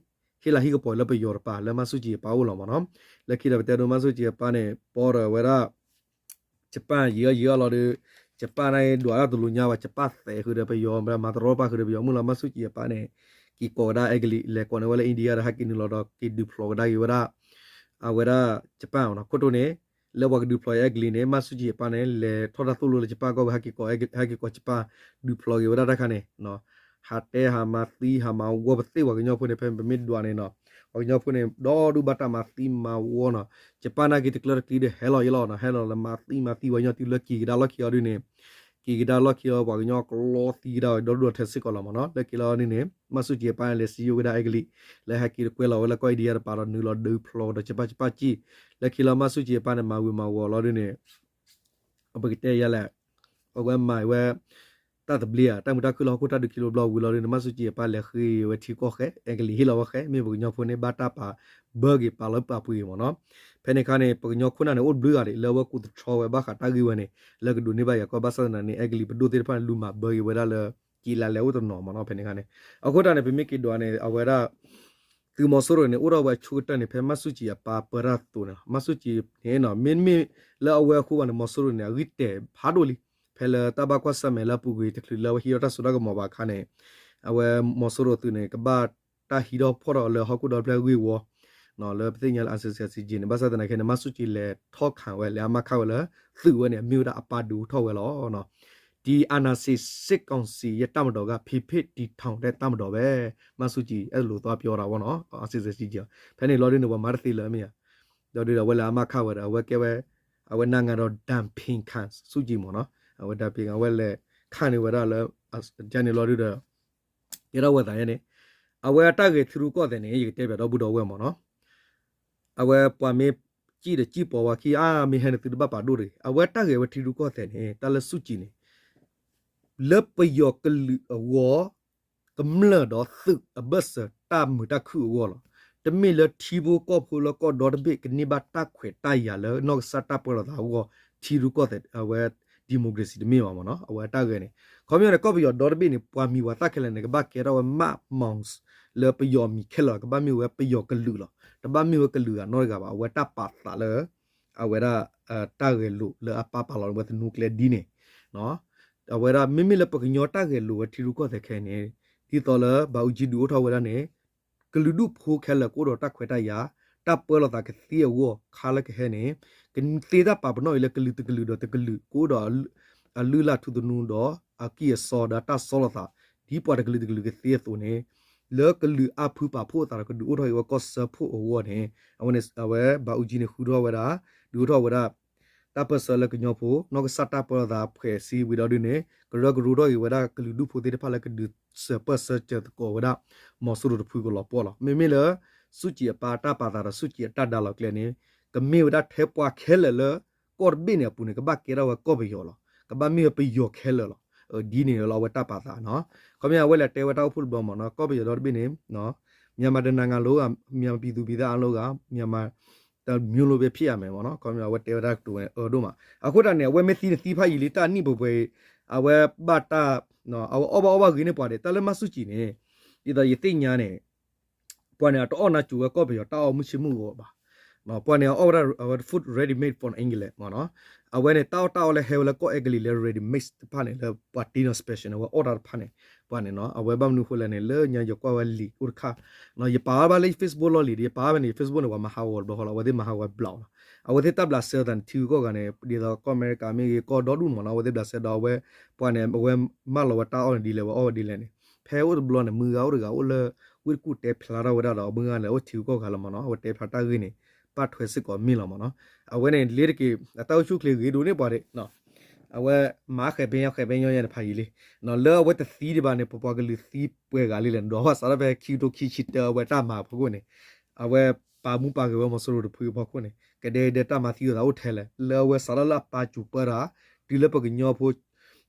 ဟ့ၣ်လၤဟံၣ်ကပီၤလၢပယီၤတပၤ လၢမၢ်ဆူၣ်ကံၤအပၢ်အိၣ်လီၤမ့ၢ်နီၤ လၢခံဒီးပတဲဒိမၢ်ဆူၣ်ကံၤအပၢ်န့ၣ် ပီဒီးဝဲဒၣ် ယပၣ်ယံာ်အီၣ်ယံာ်အီၣ်လီၤဒီး ယပၣ်န့ၣ်ဒွးတၢ်တလိၤညါဘၣ် ယပၣ်သဲးဃုာ်ဒီးပယီၤ မၤတရီတပါဃုာ်ဒီးပယီၤမုၢ်လီၤ မၢ်ဆူၣ်ကံၤအပၢ်န့ၣ် က့ၤကိးဝဲဒၣ်အဲကလံး လဲၤကိးန့ၢ်ဝဲလၢ India ဒီးဟဲက့ၤနုာ်လီၤဒီးက့ၤဒုးဖျိးကဒါက့ၤဝဲဒၣ် အဝဲဒၣ်ယပၣ်မ့ၢ်နီၤ ခိၣ်တိန့ၣ် လၢပှၤကဒုးဖျိးအီၤအဲကလံးန့ၣ် မၢ်ဆူၣ်ကံၤအပၢ်န့ၣ် လဲၤထီၣ်တၢ်သိၣ်လိလၢယပၣ်ကီၢ်ဝဲ ဟဲက့ၤကိးယပၣ် ဒုးဖျိးက့ၤဝဲဒၣ်တၢ်ခါန့ၣ် ဟးတဲဟးမၤသံဟးမၤဝီပသ့ၣ်ပှၤကညီဖိန့ၣ် ဖဲပမ့ၢ်ဒွးန့ၣ်နီၤ ပှၤကညီဖိန့ၣ် ဒီဒူၣ်ဘၣ်တၢ်မၤသံမၤဝီနီၤ ယပၣ်နာ်က့ၤတကျၢတကျံဒီးဟဲလီၤယလီၤနီၤ ဟဲလီၤလၢမၤသံမၤသံပှၤကညီတုၤလၢက့ၤကဒါလီၢ်ခံအီၤဒ်န့ၣ် က့ၤကဒါလီၢ်ခံအီၤ ပှၤကညီကျီသံကဒါအီၤ ဒီဒူၣ်ဒီထၢစ့ၢ်ကီးလီၤမ့ၢ်နီၤ လၢက့ၤလီၤဒ်န့ၣ် မၢ်ဆူၣ်ကံၤအပၢ်န့ၣ် လဲၤစံယိၣ်ဝဲဒၣ်အဲကလံး လၢဟဲက့ၤတကွဲလီၤဝဲလၢကီၢ် India တပၤဒီး နုာ်လီၤဒုးဖျိးဒီးယပၣ်ယပၣ်ကံၢ် လၢခံလီၤမၢ်ဆူၣ်ကံၤအပၢ်န့ၣ် မၤဝံၤမၤဝီၤလီၤဒ်န့ၣ် ပကတဲယၤလဲၣ် အဝဲမၤဝဲ တၢ်သဘျ့ဧါ တၢ်မုာ်တၢ်ခုၣ်လၢဟီၣ်ခိၣ်တၢ်ဒုးခံလိဘျီဝံၤလီၤဒ်န့ၣ် မၢ်ဆူၣ်ကံၤအပၢ်လဲၤဃ့ဝဲထံကီၢ်ဃဲ အဲကလံးဟ့ၣ်လီၤဝဲဃဲ မ့ၢ်ပှၤကညီဖိန့ၣ် ဘၣ်တၢ်ပာ်ဘၢက့ၤပာ်လီၤပာ်ပှ့ၤက့ၤမ့ၢ်နီၤ ဖဲန့ၣ်အခါန့ၣ် ပှၤကညီခိၣ်နၢ်န့ၣ် အိၣ်တဘျုးဂၤဒံး လၢအဝဲကူၣ်သထြီဝဲဘၣ်ဃးတၢ်ဂ့ၢ်ဝဲန့ၣ် လၢကဒိးန့ၢ်ဘၣ်ယၤကီၢ် ဘၣ်ဆၣ်သနာ်န့ၣ် အဲကလံးပဒိၣ်သ့ၣ်တဖၣ်န့ၣ် လူၤမၤဘၢက့ၤဝဲဒၣ်လၢ က့ၤလၢလဲၤအိၣ်တနီၤမ့ၢ်နီၤ ဖဲန့ၣ်အခါန့ၣ် အဃိတၢ်န့ၣ် ပမ့ၢ်က့ၤဒွးန့ၣ် အဝဲဒၣ် သုးမီၤစိရိၤန့ၣ် အိၣ်ထီၣ်ဝဲအဆိကတၢၢ်န့ၣ် ဖဲမၢ်ဆူၣ်ကံၤအပၢ်ပၢတၢ်သိးန့ၣ်လီၤ မၢ်ဆူၣ်ကံၤန့ၣ်နီၤ မ့တမ့ၢ်လၢအဝဲအဃိဘၣ်န့ၣ် မီၤစိရိၤန့ၣ် အဂံၢ်တဲာ်ဖးဒိၣ်လံ ဖဲလၢတၢ်ဘၣ်ကွၢ်ဆၢၣ်မဲာ်လၢအပူၤကွံာ်တချုးလၢအဝဲဟံးထီၣ်တၢ်စိတၢ်ကမီၤဘၣ်အခါန့ၣ် အဝဲမီၤစိရိၤသုးန့ၣ် ကဘၣ်တၢ်ဟံးထီၣ်ဖီၣ်ထီၣ်လၢဟီၣ်ခိၣ်ဒီဖျၢၣ်ဂ့ၢ်ဝီ လၢပသ့ၣ်ညါလၢ အစံစဲစံက့န့ၣ် ဘၣ်ဆၣ်သနာ်က့န့ၣ် မၢ်ဆူၣ်ကံၤလဲၤထီၣ်ခးဝဲ လဲၤအါမးခးဝဲလၢ သုးဝဲန့ၣ် အမ့ၢ်ဝဲဒၣ်အပၢ်ဒုးအိၣ်ထီၣ်ဝဲလီၤ. ဒီအာဏာရှင်စစ်ကောင်စီရဲ့ တပ်မတော်က ဖေဖျက်တည်ထောင်တဲ့ တပ်မတော်ပဲ မၢ်ဆူၣ်ကံၤ အဲလိုသွားပြောတာပေါ့နော် အစံစဲစံက့ ဖဲန့ၣ်လီၤဒ်န့ၣ် ပှၤမၤတသ့လၢၤမ့ၢ်ဧါ ဒီးဒ်ဒီးအဝဲလဲၤအါမးခးဝဲဒီး အဝဲကဲဝဲ အဝဲနၢ်ငါဒီး ဒၣ်ဖ့ၣ်ခၣ်စူၣ်ကံၤမ့ၢ်နီၤ အဝဲဒၣ်ဖ့ၣ်ခၣ် အဝဲလဲၤခးန့ၢ်ဝဲဒၣ်လၢ ကန့ၣ်လီၤဒ်ဒီး ကဲထီၣ်ဝဲသးယဲန့ၣ် အဝဲအတၢ်ဂဲၤထံရူၢ်ကီၢ်သဲးန့ၣ် ယကတဲဘၣ်ဒီပုၢ်ဒီဝဲၢ်မ့ၢ်နီၤ, အဝဲပှၤမ့ၢ်စံၣ်ဒီးစံၣ်ပိာ်ဝဲခံ အါ မ့ၢ်ဟဲန့ၣ်သုတဘၣ်ပာ်ဒိၣ်တဂ့ၤ. အဝဲတၢ်ဂဲၤဝဲထံရူၢ်ကီၢ်သဲးန့ၣ် တၢ်လၢစူၣ်ကံၤန့ၣ် လၢပယီၤကလုာ်အဂီၢ် ကမျၢၢ်ဒီးသုးအဘၢၣ်စၢၤတၢ်မုာ်တၢ်ခုၣ်အဂီၢ်လီၤ. တမ့ၢ်လၢထံဖိကီၢ်ဖိလၢကီၢ်ဒီတဘ့ၣ်ကန့ၢ်ဘၣ်တၢ်ခွဲးတၢ်ယာ်လၢနီၢ်ကစၢ်တၢ်ပၢလီၤသးအဂီၢ် ထံရူၢ်ကီၢ်သဲး အဝဲ democracy တမ့ၢ်ဘၣ်မ့ၢ်နီၤ, အဝဲအတၢ်ဂဲၤန့ၣ်. ခီပညီန့ၣ် ကီၢ်ပယီၤဒီတဘ့ၣ်န့ၣ် ပှၤမံၤဝဲသၣ်ခဲလၢာ်န့ၣ် ကဘၣ်ကဲထီၣ်ဝဲ မးမီၣ် လၢပယီၤမံၤခဲလၢာ် ကဘၣ်မ့ၢ်ဝဲပယီၤကလုာ်လီၤ. တဘၣ်မ့ၢ်ဝဲကလုာ်ဂၤနီတဂၤဘၣ်. အဝဲတၢ်ပာ်သးလၢ အဝဲဒၣ် တၢ်ဂဲၤလိာ်လၢအပၢ်ပာ်လီၤဝဲသနူကျဲဒ်န့ၣ် အဝဲဒၣ်မ့မ့ၢ်လၢပကညီတၢ်ဂဲၤလိာ်ဝဲထံရူၢ်ကီၢ်သဲးခဲအံၤန့ၣ် ဒ်သိးလၢဘၣ်အူကၠံဒုးအိၣ်ထီၣ်ဝဲဒၣ်န့ၣ် ကလုာ်ဒူၣ်ဖိခဲလၢာ်ကအိၣ်ဒီးတၢ်ခွဲးတၢ်ယာ် တၢ်ပၢလီၤသးကသ့အဂီၢ် ခါလၢကဟဲန့ၣ် ကသ့တၢ်ပာ်ပနီၣ်အံၤလၢကလုာ်တကလုာ်ဒီးတကလုာ် ကအိၣ်ဒီးအလုၢ်အလၢ်ထူသနူဒီးအကံၢ်အစီဒီးတၢ်စီလီၤသး ဒ်ပှၤတကလုာ်တကလုာ်ကသ့အသိးန့ၣ် လၢကလုာ်အါဖုပာ်ဖှိၣ်အသးဒီးကဒုးအိၣ်ထီၣ်က့ၤဝဲကီၢ်စၢဖှိၣ်အဂီၢ်န့ၣ် အဝဲန့ၣ် အဝဲဘၣ်အူကၠံန့ၣ် ဃုထီၣ်ဝဲဒၣ် ဒုးအိၣ်ထီၣ်ဝဲဒၣ် တၢ်ပၢၢ်ဆၢလၢကညီဖိ နီၢ်ကစၢ်တၢ်ပၢလီၤသးဖှဲးဆံဝံၤဒီးဒုးန့ၣ် ကရၢကရိထီၣ်က့ၤဝဲဒၣ်ကလုာ်ဒူၣ်ဖိသ့ၣ်တဖၣ်လၢကဒုးစၢၤပၢၢ်ဆၢစၢၤသကိးဝဲဒၣ် မီၤစိရိၤတဖုကလီၤပှီၢ်လီၤ. မ့မ့ၢ်လၢ စူၣ်ကံၤအပၢ်တၢ်ပာ်သးဒီးစူၣ်ကံၤအတၢ်ဒါလီၤကျဲန့ၣ် ကမ့ၢ်ဝဲဒၣ်ထဲပှၤခဲလၢာ်လၢ ကီၢ်တဘ့ၣ်န့ၣ်အပူၤန့ၣ် ကဘၣ်ကဲထီၣ်ဝဲကီၢ်ပယီၤလီၤ. ကဘၣ်မ့ၢ်ဝဲပယီၤခဲလၢာ်လီၤ. ဒ်န့ၣ်လီၤအဝဲတၢ်ပာ်သးနီၤ. ခီပညီအဝဲလဲၤတဲဝဲတၢ်အိၣ်ဖှိၣ်တဘျီမ့ၢ်နီၤ ကီၢ်ပယီၤဒီတဘ့ၣ်န့ၣ် မြန်မာတစ်နိုင်ငံလုံးက မြန်မာပြည်သူပြည်သားအားလုံးက မြန်မာ တစ်မျိုးလိုပဲဖြစ်ရမယ်မ့ၢ်နီၤ. ခီပညီအဝဲတဲဝဲဒၣ်ကတိၤဝဲအၢဒိၣ်မး အဃိသတးန့ၣ် အဝဲမ့ၢ်သံန့ၣ်သံဖးယံာ်လံတၢ်နံၣ်ပှဲၤပှဲၤအံၤ အဝဲဘၣ်တၢ် အဝဲအီၣ်ဘၣ်အီၣ်ဘၣ်ဂ့ၤန့ၢ်ပှၤဒဲး တၢ်လၢမၤစူၣ်ကံၤန့ၣ် ဒ်သိးယသ့ၣ်ညါန့ၣ် ပှၤန့ၣ် အတအီၣ်နါစိၤဝဲကီၢ်ပယီၤတၢ်အီၣ်မုၢ်ဆ့ၣ်မုၢ်ဂီၤဘၣ်. ပှၤန့ၣ် အီၣ်ဝဲဒၣ် အဝဲ food ready made from England မ့ၢ်နီၤ. အဝဲန့ၣ် တၢ်အီၣ်တၢ်အီလၢဟဲဝဲလၢကီၢ်အဲကလံးလၢ ready made တဖၣ်န့ၣ် လၢပှၤတ့နီၤ special န့ၣ် အဝဲအီၣ်တၢ်တဖၣ်န့ၣ် ပှၤန့ၣ်နီၤ အဝဲဘၣ်မနုၤဃိလဲၣ်န့ၣ် လၢညါယကွၢ်ဝဲလံာ်အိၣ်တခါ ယပာ်အီၤဘၣ်လၢ Facebook လီၢ်လံၤဒီး ယပာ်အီၤဖဲန့ၣ် Facebook န့ၣ် ပှၤမၤဟးဂီၤတဘျီဃီလီၤ အဝဲသ့ၣ်မၤဟးဂီၤဘျးလီၤ. အဝဲသ့ၣ်တၢ်ဘျးစဲအသးန့ၣ် ထံဂုၤကီၢ်ဂၤန့ၣ် ဒ်သိးကီၢ်အမဲရကၤမ့ၢ်ဂ့ၤ ကီၢ်ဒီဒူၣ်မ့ၢ်နီၤ အဝဲသ့ၣ်ဘျးစဲဒီးအဝဲ ပှၤန့ၣ် အဝဲမၢလီၤဝဲတၢ်အီၣ်န့ၣ်ဒ်လဲၣ် ဝဲအီၣ်ဝဲဒ်လဲၣ်န့ၣ် ဖဲအိၣ်တဘျီန့ၣ် မုၢ်ဂၤအိၣ်တဂၤအိၣ်လၢ ဝ့ၢ်တကူၣ်တဲဖျါထီၣ်ဝဲဒၣ်ဒီး မုၢ်ဂၤန့ၣ် အိၣ်ထံဂုၤကီၢ်ဂၤလီၤမ့ၢ်နီၤ အဝဲတဲဖျါတၢ်ဂ့ၢ်န့ၣ် ဘၣ်ထွဲစ့ၢ်ကီးမ့ၢ်လီၤမ့ၢ်နီၤ. အဝဲန့ၣ် လ့တက့ၤ အတၢ်အိၣ်ဆူၣ်အိၣ်ချ့ဂ့ၤဒိၣ်န့ၢ်ပှၤဒဲး အဝဲမၤဃဲးပဲညီ ဃဲးပဲညီယဲန့ၣ်ဖးယံာ်လံ လၢအဝဲတသံဒံးဘၣ်န့ၣ် ပပှၤကလုာ်သံပှဲၤဂၤလံလဲၣ် ဒီးဘၣ်စးထီၣ်ဖဲခံကထိခံဆံတၢ အဝဲတၢ်မၤအဖီခိၣ်န့ၣ် အဝဲပာ်မူပာ်ဂဲၤဝဲမီၤစိရိၤတဖုအဖီခိၣ်န့ၣ် ကဒဲကဒဲတၢ်မၤသံလိာ်သးအိၣ်ထဲလဲၣ် လၢအဝဲစးထီၣ်လၢအပၢ်စူၤပၢတၢ် တုၤလၢပကညီဖိ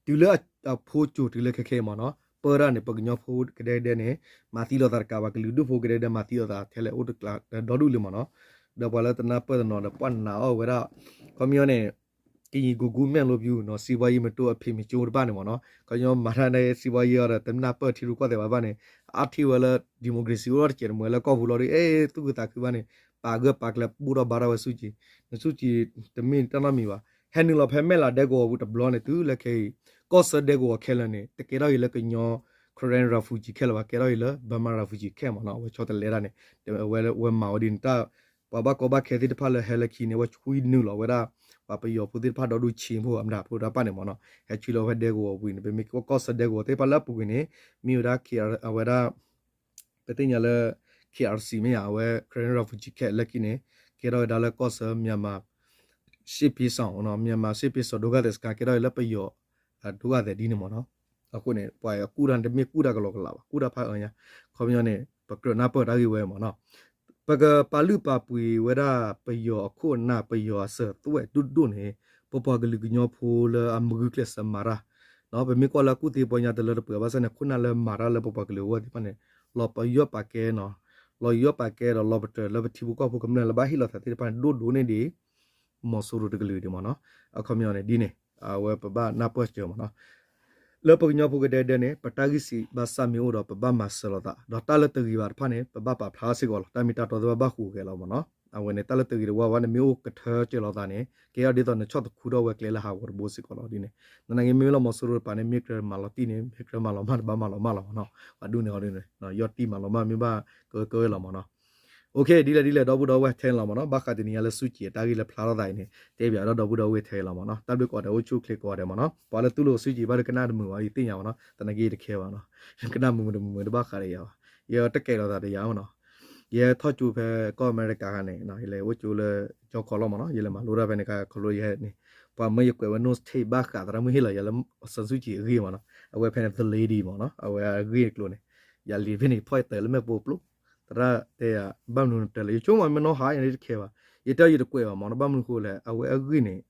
တုၤလၢအဖိစူၤတုၤလၢခဲခဲအံၤမ့ၢ်နီၤ ပၢတၢ်န့ၣ် ပကညီဖိကဒဲကဒဲန့ၣ် မၤသံလိာ်သးတကးဘၣ် ကလုာ်ဒူၣ်ဖိကဒဲကဒဲမၤသံလိာ်သးထဲလဲၣ်အိၣ်တကျါဒီဒူၣ်လံမ့ၢ်နီၤ ဒီးပှၤလၢတနၢ်ပၢၢ်တနီၤဒီးပှၤနာ်အီၣ်ဝဲဒၣ် ခီပညီန့ၣ် ကရင်ကိုယ်ကျိုးမင်းလိုမျိုးနီၤ စီးပွားရေးမတိုး အဖေမကျိုးတဖၣ်န့ၣ်မ့ၢ်နီၤ ခီပညီမၤတၢ်န့ၣ် စီးပွားရေးအီၤဒီး တနၢ်ပၢၢ်ထံရူၢ်ကီၢ်သဲးဘၣ်ဘၣ်န့ၣ် အါထံၣ်ဝဲလၢ democracy အိၣ်ထီၣ်တစဲးတမှဲၤလၢကီၢ်ပူၤလီၤဒီး အဲ သူၣ်ခုသးခုဘၣ်န့ၣ် ပာ်ဂၢၢ်ပာ်ကျၢၤဘူၣ်ထီၣ်ဘါထီၣ်ဝဲစူၣ်ကံၤ နစူၣ်ကံၤတမ့ၢ်တၢ်နီတမံၤဘၣ် ဟဲနုာ်လီၤဖဲမဲၢ်လးဒဲကဝီၤပူၤတဘျီန့ၣ် တုၤလၢခဲအံၤ ကီၢ်ဆၢဒဲကဝီၤခဲလၢာ်န့ၣ် တကဲထီၣ်အံၤလၢကညီ Karen refugee ခဲလၢာ်ဘၣ် ကဲထီၣ်အံၤလၢ Burma refugee ခဲမ့ၢ်နီၤ အဝဲဆီတလဲတၢ်န့ၣ် အဝဲမၤဝဲဒ်န့ၣ်တၢ် ပှၤဘၣ်ကီဘၣ်ခဲသ့ၣ်တဖၣ်လၢဟဲလၢခံန့ၣ် အဝဲဆွံနုာ်လီၤဝဲဒၣ် ပှၤပယီၤဖိသ့ၣ်တဖၣ်ဒီဒူၣ်ဆံးဖိအမတၤဖိတၢ်ပၣ်န့ၣ်မ့ၢ်နီၤ ဟဲဆွံလီၤဖဲဒဲကဝီၤဝံၤန့ၣ် ပမ့ၢ်ကီၢ်ဆၢဒဲကဝီၤသ့ၣ်တဖၣ်လၢအပူၤကွံာ်န့ၣ် မ့ၢ်ဝဲဒၣ် အဝဲဒၣ် ပသ့ၣ်ညါလၢ K R C မ့ၢ်ဧါ အဝဲ Karen refugee ခဲလၢာ်ခံန့ၣ် ကဲထီၣ်ဝဲဒၣ်လၢကီၢ်ဆၢ မြန်မာ စစ်ပြေးရှောင် မြန်မာ စစ်ပြေးရှောင် ဒုက္ခသည်စခန်း ကဲထီၣ်ဝဲလၢပယီၤ ဒုက္ခသည်ဒ်န့ၣ်မ့ၢ်နီၤ အဃိန့ၣ် ပှၤကူၣ်တၢ်န့ၣ် တမ့ၢ်ကူၣ်တၢ်ကလီကလးဘၣ် ကူၣ်တၢ်ဖးအၢညါ ခီပညီန့ၣ် ပကြၢးနၢ်ပၢၢ်တၢ်ဂ့ၢ်ဝဲမ့ၢ်နီၤ ပကပာ်လုၢ်ပာ်ပှ့ၤဝဲဒၣ်ပယီၤအခိၣ်အနၢ် ပယီၤအစၢၤသွဲၣ်ဒိၣ်ဒိၣ်န့ၣ် ပပှၤကလုာ်ကညီဖိလၢအမုၢ်ဂုၢ်ကျဲးစၢးမၤတၢ် ပမ့ၢ်ကွၢ်လၢအကူၣ်သ့ပီညါတလၢတပှဲၤဘၣ်ဆၣ်န့ၣ် ခိၣ်နၢ်လၢမၤတၢ်လၢပပှၤကလုာ်အဂီၢ်သ့ၣ်တဖၣ်န့ၣ် လီၤပယီၢ်ပာ်ကဲနီၤ လီၤယီၢ်ပာ်ကဲဒီးလီၤပတၢၢ်လၢပထံဖိကီၢ်ဖိကမျၢၢ်လၢဘၣ်ဟ့ၣ်လီၤသးသ့ၣ်တဖၣ်န့ၣ် ဒိၣ်ဒိၣ်န့ၢ်ဒံး မီၤစိရိၤတကလုာ်ဒံးမ့ၢ်နီၤ အခီပညီန့ၣ် ဒ်န့ၣ် အဝဲပဘၣ်နၢ်ပၢၢ်စၢၤမ့ၢ်နီၤ လၢပကညီဖိကဒဲကဒဲန့ၣ် ပတၢ်ဂံၢ်စံးဘၣ်စၢ်မ့ၢ်အိၣ်ဒီး ပဘၣ်မၤစၢၤလိာ်သး ဒီးတၢ်လၢတဂ့ၤဘၣ်တဖၣ်န့ၣ် ပဘၣ်ပာ်ဖျါစ့ၢ်ကီးလီၤ တၢ်မ့ၢ်တၢ်တီသ့ၣ်တဖၣ်ဘၣ်ဟူးဂဲၤလီၤမ့ၢ်နီၤ အဝဲန့ၣ် တၢ်လၢတဂ့ၤတဝါဝါန့ၣ် မ့ၢ်အိၣ်ကထၢစၢၤလိာ်သးန့ၣ် ကဲထီၣ်ဒ်သိးနဆီၣ်သခူထီၣ်ဝဲကျဲလၢဟးဂီၤတဘိစ့ၢ်ကီးလီၤဒ်န့ၣ် နနာ်က့မ့မ့ၢ်လၢမီၤစိရိၤတပၤန့ၣ် မ့ၢ်ကြၢးမၤလီၤတံၢ်န့ၣ် မ့ၢ်ကြၢးမၤလီၤမၢ်တဘၣ်မၤလီၤမၢ်လီၤမ့ၢ်နီၤ ပှၤဒူၣ်န့ၣ်အီၤဒ်န့ၣ် ယီၢ်တံၢ်မၤလီၤမၢ်မ့ၢ်ဘၣ်ကဝဲကဝဲလီၤမ့ၢ်နီၤ OK ဒ်လဲၣ်ဒ်လဲၣ် ဒီပုၢ်ဒီဝဲၢ်ထဲန့ၣ်လီၤမ့ၢ်နီၤ ဘၣ်ဃးတနံၤညါလၢစူၣ်ကံၤအတၢ်ဂ့ၢ်လၢဖျါထီၣ်သးအံၤန့ၣ် တဲပၠးဒီးဒီပုၢ်ဒီဝဲၢ်ထဲလီၤမ့ၢ်နီၤ တၢ်ဘျုးကိးဂၤဒဲး အိၣ်ဆူၣ်အိၣ်ချ့ကိးဂၤဒဲးမ့ၢ်နီၤ ပှၤလၢတူၢ်လိာ်စူၣ်ကံၤဘၣ်ဒီးကနၣ်တမုာ်ဘၣ် ယသ့ၣ်ညါမ့ၢ်နီၤ သနာ်က့ယတခဲဘၣ်နီၤ ကနၣ်မုာ်မုာ်တမုာ်မုာ်တဘၣ်ဃးဒီးယၤဘၣ် ယတကဲလိာ်သးဒီးယၤမ့ၢ်နီၤ ယထီၣ်ကၠိဖဲကီၢ်အမဲရကၤခါန့ၣ် ယလဲၤအိၣ်ကၠိလၢကၠီခီလီၤမ့ၢ်နီၤ ယလဲၤမၤလိတၢ်ဖဲန့ၣ်ခါ ခီဖျိယဟဲန့ၣ် ပှၤမၢယကွဲးဝဲ notes ထ့ၣ်ဘၣ်ဃးသရၣ်မုၣ်ဟ့ၣ်လီၤယၤလၢ စူၣ်ကံၤအဂ့ၢ်မ့ၢ်နီၤ အဝဲဖဲန့ၣ် the lady မ့ၢ်နီၤ အဝဲအဂ့ၢ်အကျိၤန့ၣ် ယလံၤဖဲန့ၣ် ဖီၣ်ယတၢၤလၢမဲာ်ပိာ်ပျိ, သရၣ်တဲယၤ ဘၣ်မနုၤနတၢၤလဲၣ်, ယဆိကမိၣ်မ့ၢ်နီၢ်ဟါယၤန့ၣ်တခဲဘၣ်, ယတဲယတကွဲးဘၣ်မ့ၢ်နီၤ, ဘၣ်မနုၤဃိလဲၣ် အဝဲအဂ့ၢ်န့ၣ်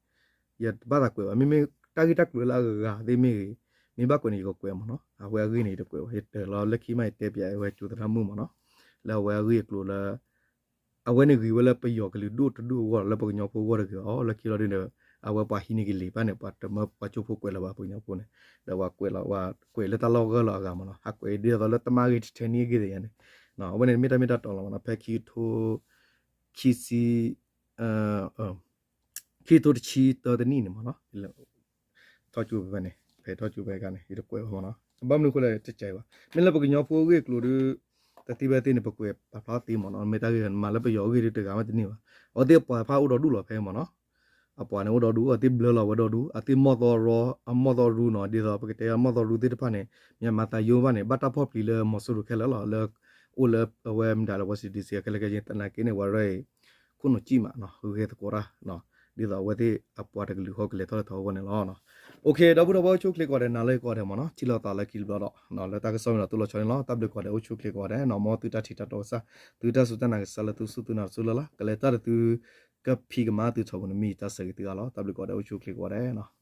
ယတဘၣ်သးကွဲးဘၣ်, မ့မ့ၢ်တၢ်ဂ့ၢ်တၢ်ကျိၤလၢအဂၤဂၤသ့ၣ်မ့ၢ်ဂ့ၤ, မ့ၢ်ဘၣ်ကွဲးန့ၣ် ယကကွဲးမ့ၢ်နီၤ, အဝဲအဂ့ၢ်န့ၣ် ယတကွဲးဘၣ်, ယတၢၤလီၤလၢခံမး ယတဲပၠးအဝဲကၠိသရၣ်မုၣ်မ့ၢ်နီၤ, လၢအဝဲအဂ့ၢ်အကျိၤလၢ အဝဲန့ၣ်ဂ့ၤဝဲလၢပယီၤကလုာ်ဒိၣ်တဒူၣ်အဂီၢ်လီၤ, လၢပကညီဖိအဂီၢ်တဂ့ၤအီၤ, လၢခံလီၤဒုးဒီး အဝဲပှၤဟံးန့ၢ်ကလံၤဘၣ်န့ၣ် ပှၤတမၢပှၤကၠိဖိကွဲးလၢၤဘၣ် ပကညီဖိန့ၣ်, ဒီးပှၤကွဲးလီၤ ပှၤကွဲးလၢတၢ်လီၢ်ဂၢၢ်လီၤအဂၤမ့ၢ်နီၤ, ဟးကွဲးဒ်သိးလၢတမၣ်ဂ့ၤတထဲန့ၣ်ဂ့ၤသ့ၣ်ညါန့ၣ်, အဝဲန့ၣ်မ့ၢ်တၢ်မ့ၢ်တၢ်တီလီၤမ့ၢ်နီၤ, ဖဲခံကထိ ခံဆံ ခံကထိတဆံသၢတနံၣ်န့ၣ်မ့ၢ်နီၤ, ထီၣ်ကၠိဖဲန့ၣ် ဖဲထီၣ်ကၠိဖဲဂၤန့ၣ် ယတကွဲးဘၣ်မ့ၢ်နီၤ, ဘၣ်မနုၤဃိလဲၣ် တကဲဘၣ်, မ့ၢ်လၢပကညီဖိအဂ့ၢ်အကျိၤဒီး တသ့ဖဲသ့န့ၣ် ပကွဲးပာ်ဖျါသ့မ့ၢ်နီၤ, မ့ၢ်တၢ်ဂ့ၢ်မၤလၢပယီၤအဂ့ၢ်ဒီး တဂၤမးတန့ၢ်ဘၣ်, အဝဲသ့ၣ်အပှၤတဖၣ်အိၣ်ဒီဒူၣ်လီၤဖဲမ့ၢ်နီၤ, အပှၤန့ၣ်အိၣ်ဒီဒူၣ် အဝဲသ့ၣ်ဘျၢလီၤဝဲဒီဒူၣ်, အဝဲသ့ၣ်မီၢ်သီရီ အမီၢ်သီရူနီၤ, ဒ်သိးပကတဲအမီၢ်သီရူသ့ၣ်တဖၣ်န့ၣ် မ့ၢ်မၤသးယိဘၣ်န့ၣ် ဘၣ်တၢ်ဖီၣ်ပျံၤလၢမီၤစိရိၤခဲလၢာ်လီၤ, လၢ အိၣ်လၢအဝဲမတၤလၢ Washington D C ခဲလၢာ်ခဲဆ့ သနာ်က့န့ၣ် ဝဲရၢၢ်အံၤ ခိၣ်နူာ်စံၣ်မးနီၤ, ဂဲၤသကိးတၢ် ဒ်သိးအဝဲသ့ၣ်အပှၤတကလုာ်ဃီကလဲၤထီၣ်လဲၤထီအဂီၢ်န့ၣ်လီၤ. OK ဒီပုၢ်ဒီဝဲၢ်အိၣ်ဆူၣ်ချ့ကိးဂၤဒဲး နၤလၢကိးဂၤဒဲးမ့ၢ်နီၤ, ထံၣ်လိာ်သးလၢခံတဘျီဒီး လၢတၢ်ကစီၣ်မ့ၢ်ဒီးသိၣ်လိဆီန့ၣ်လီၤ. တၢ်ဘျုးကိးဂၤဒဲး အိၣ်ဆူၣ်ချ့ကိးဂၤဒဲးနီၤ, မ်သုတၢ်ထံၣ်တၢ်တီကစၢ် သုတၢ်စူၢ်တၢ်နာ်ကစၢ်လၢသုစူၢ်သုနာ်တစိၢ်လၢ်လၢ် ကလဲၤတၢ်ဒီးသု ကဖံးကမၤသုထီဘိန့ၣ် မ့ၢ်ယတၢ်ဆၢဂ့ၤသုအါလီၤ. တၢ်ဘျုးကိးဂၤဒဲး အိၣ်ဆူၣ်ချ့ကိးဂၤဒဲးနီၤ.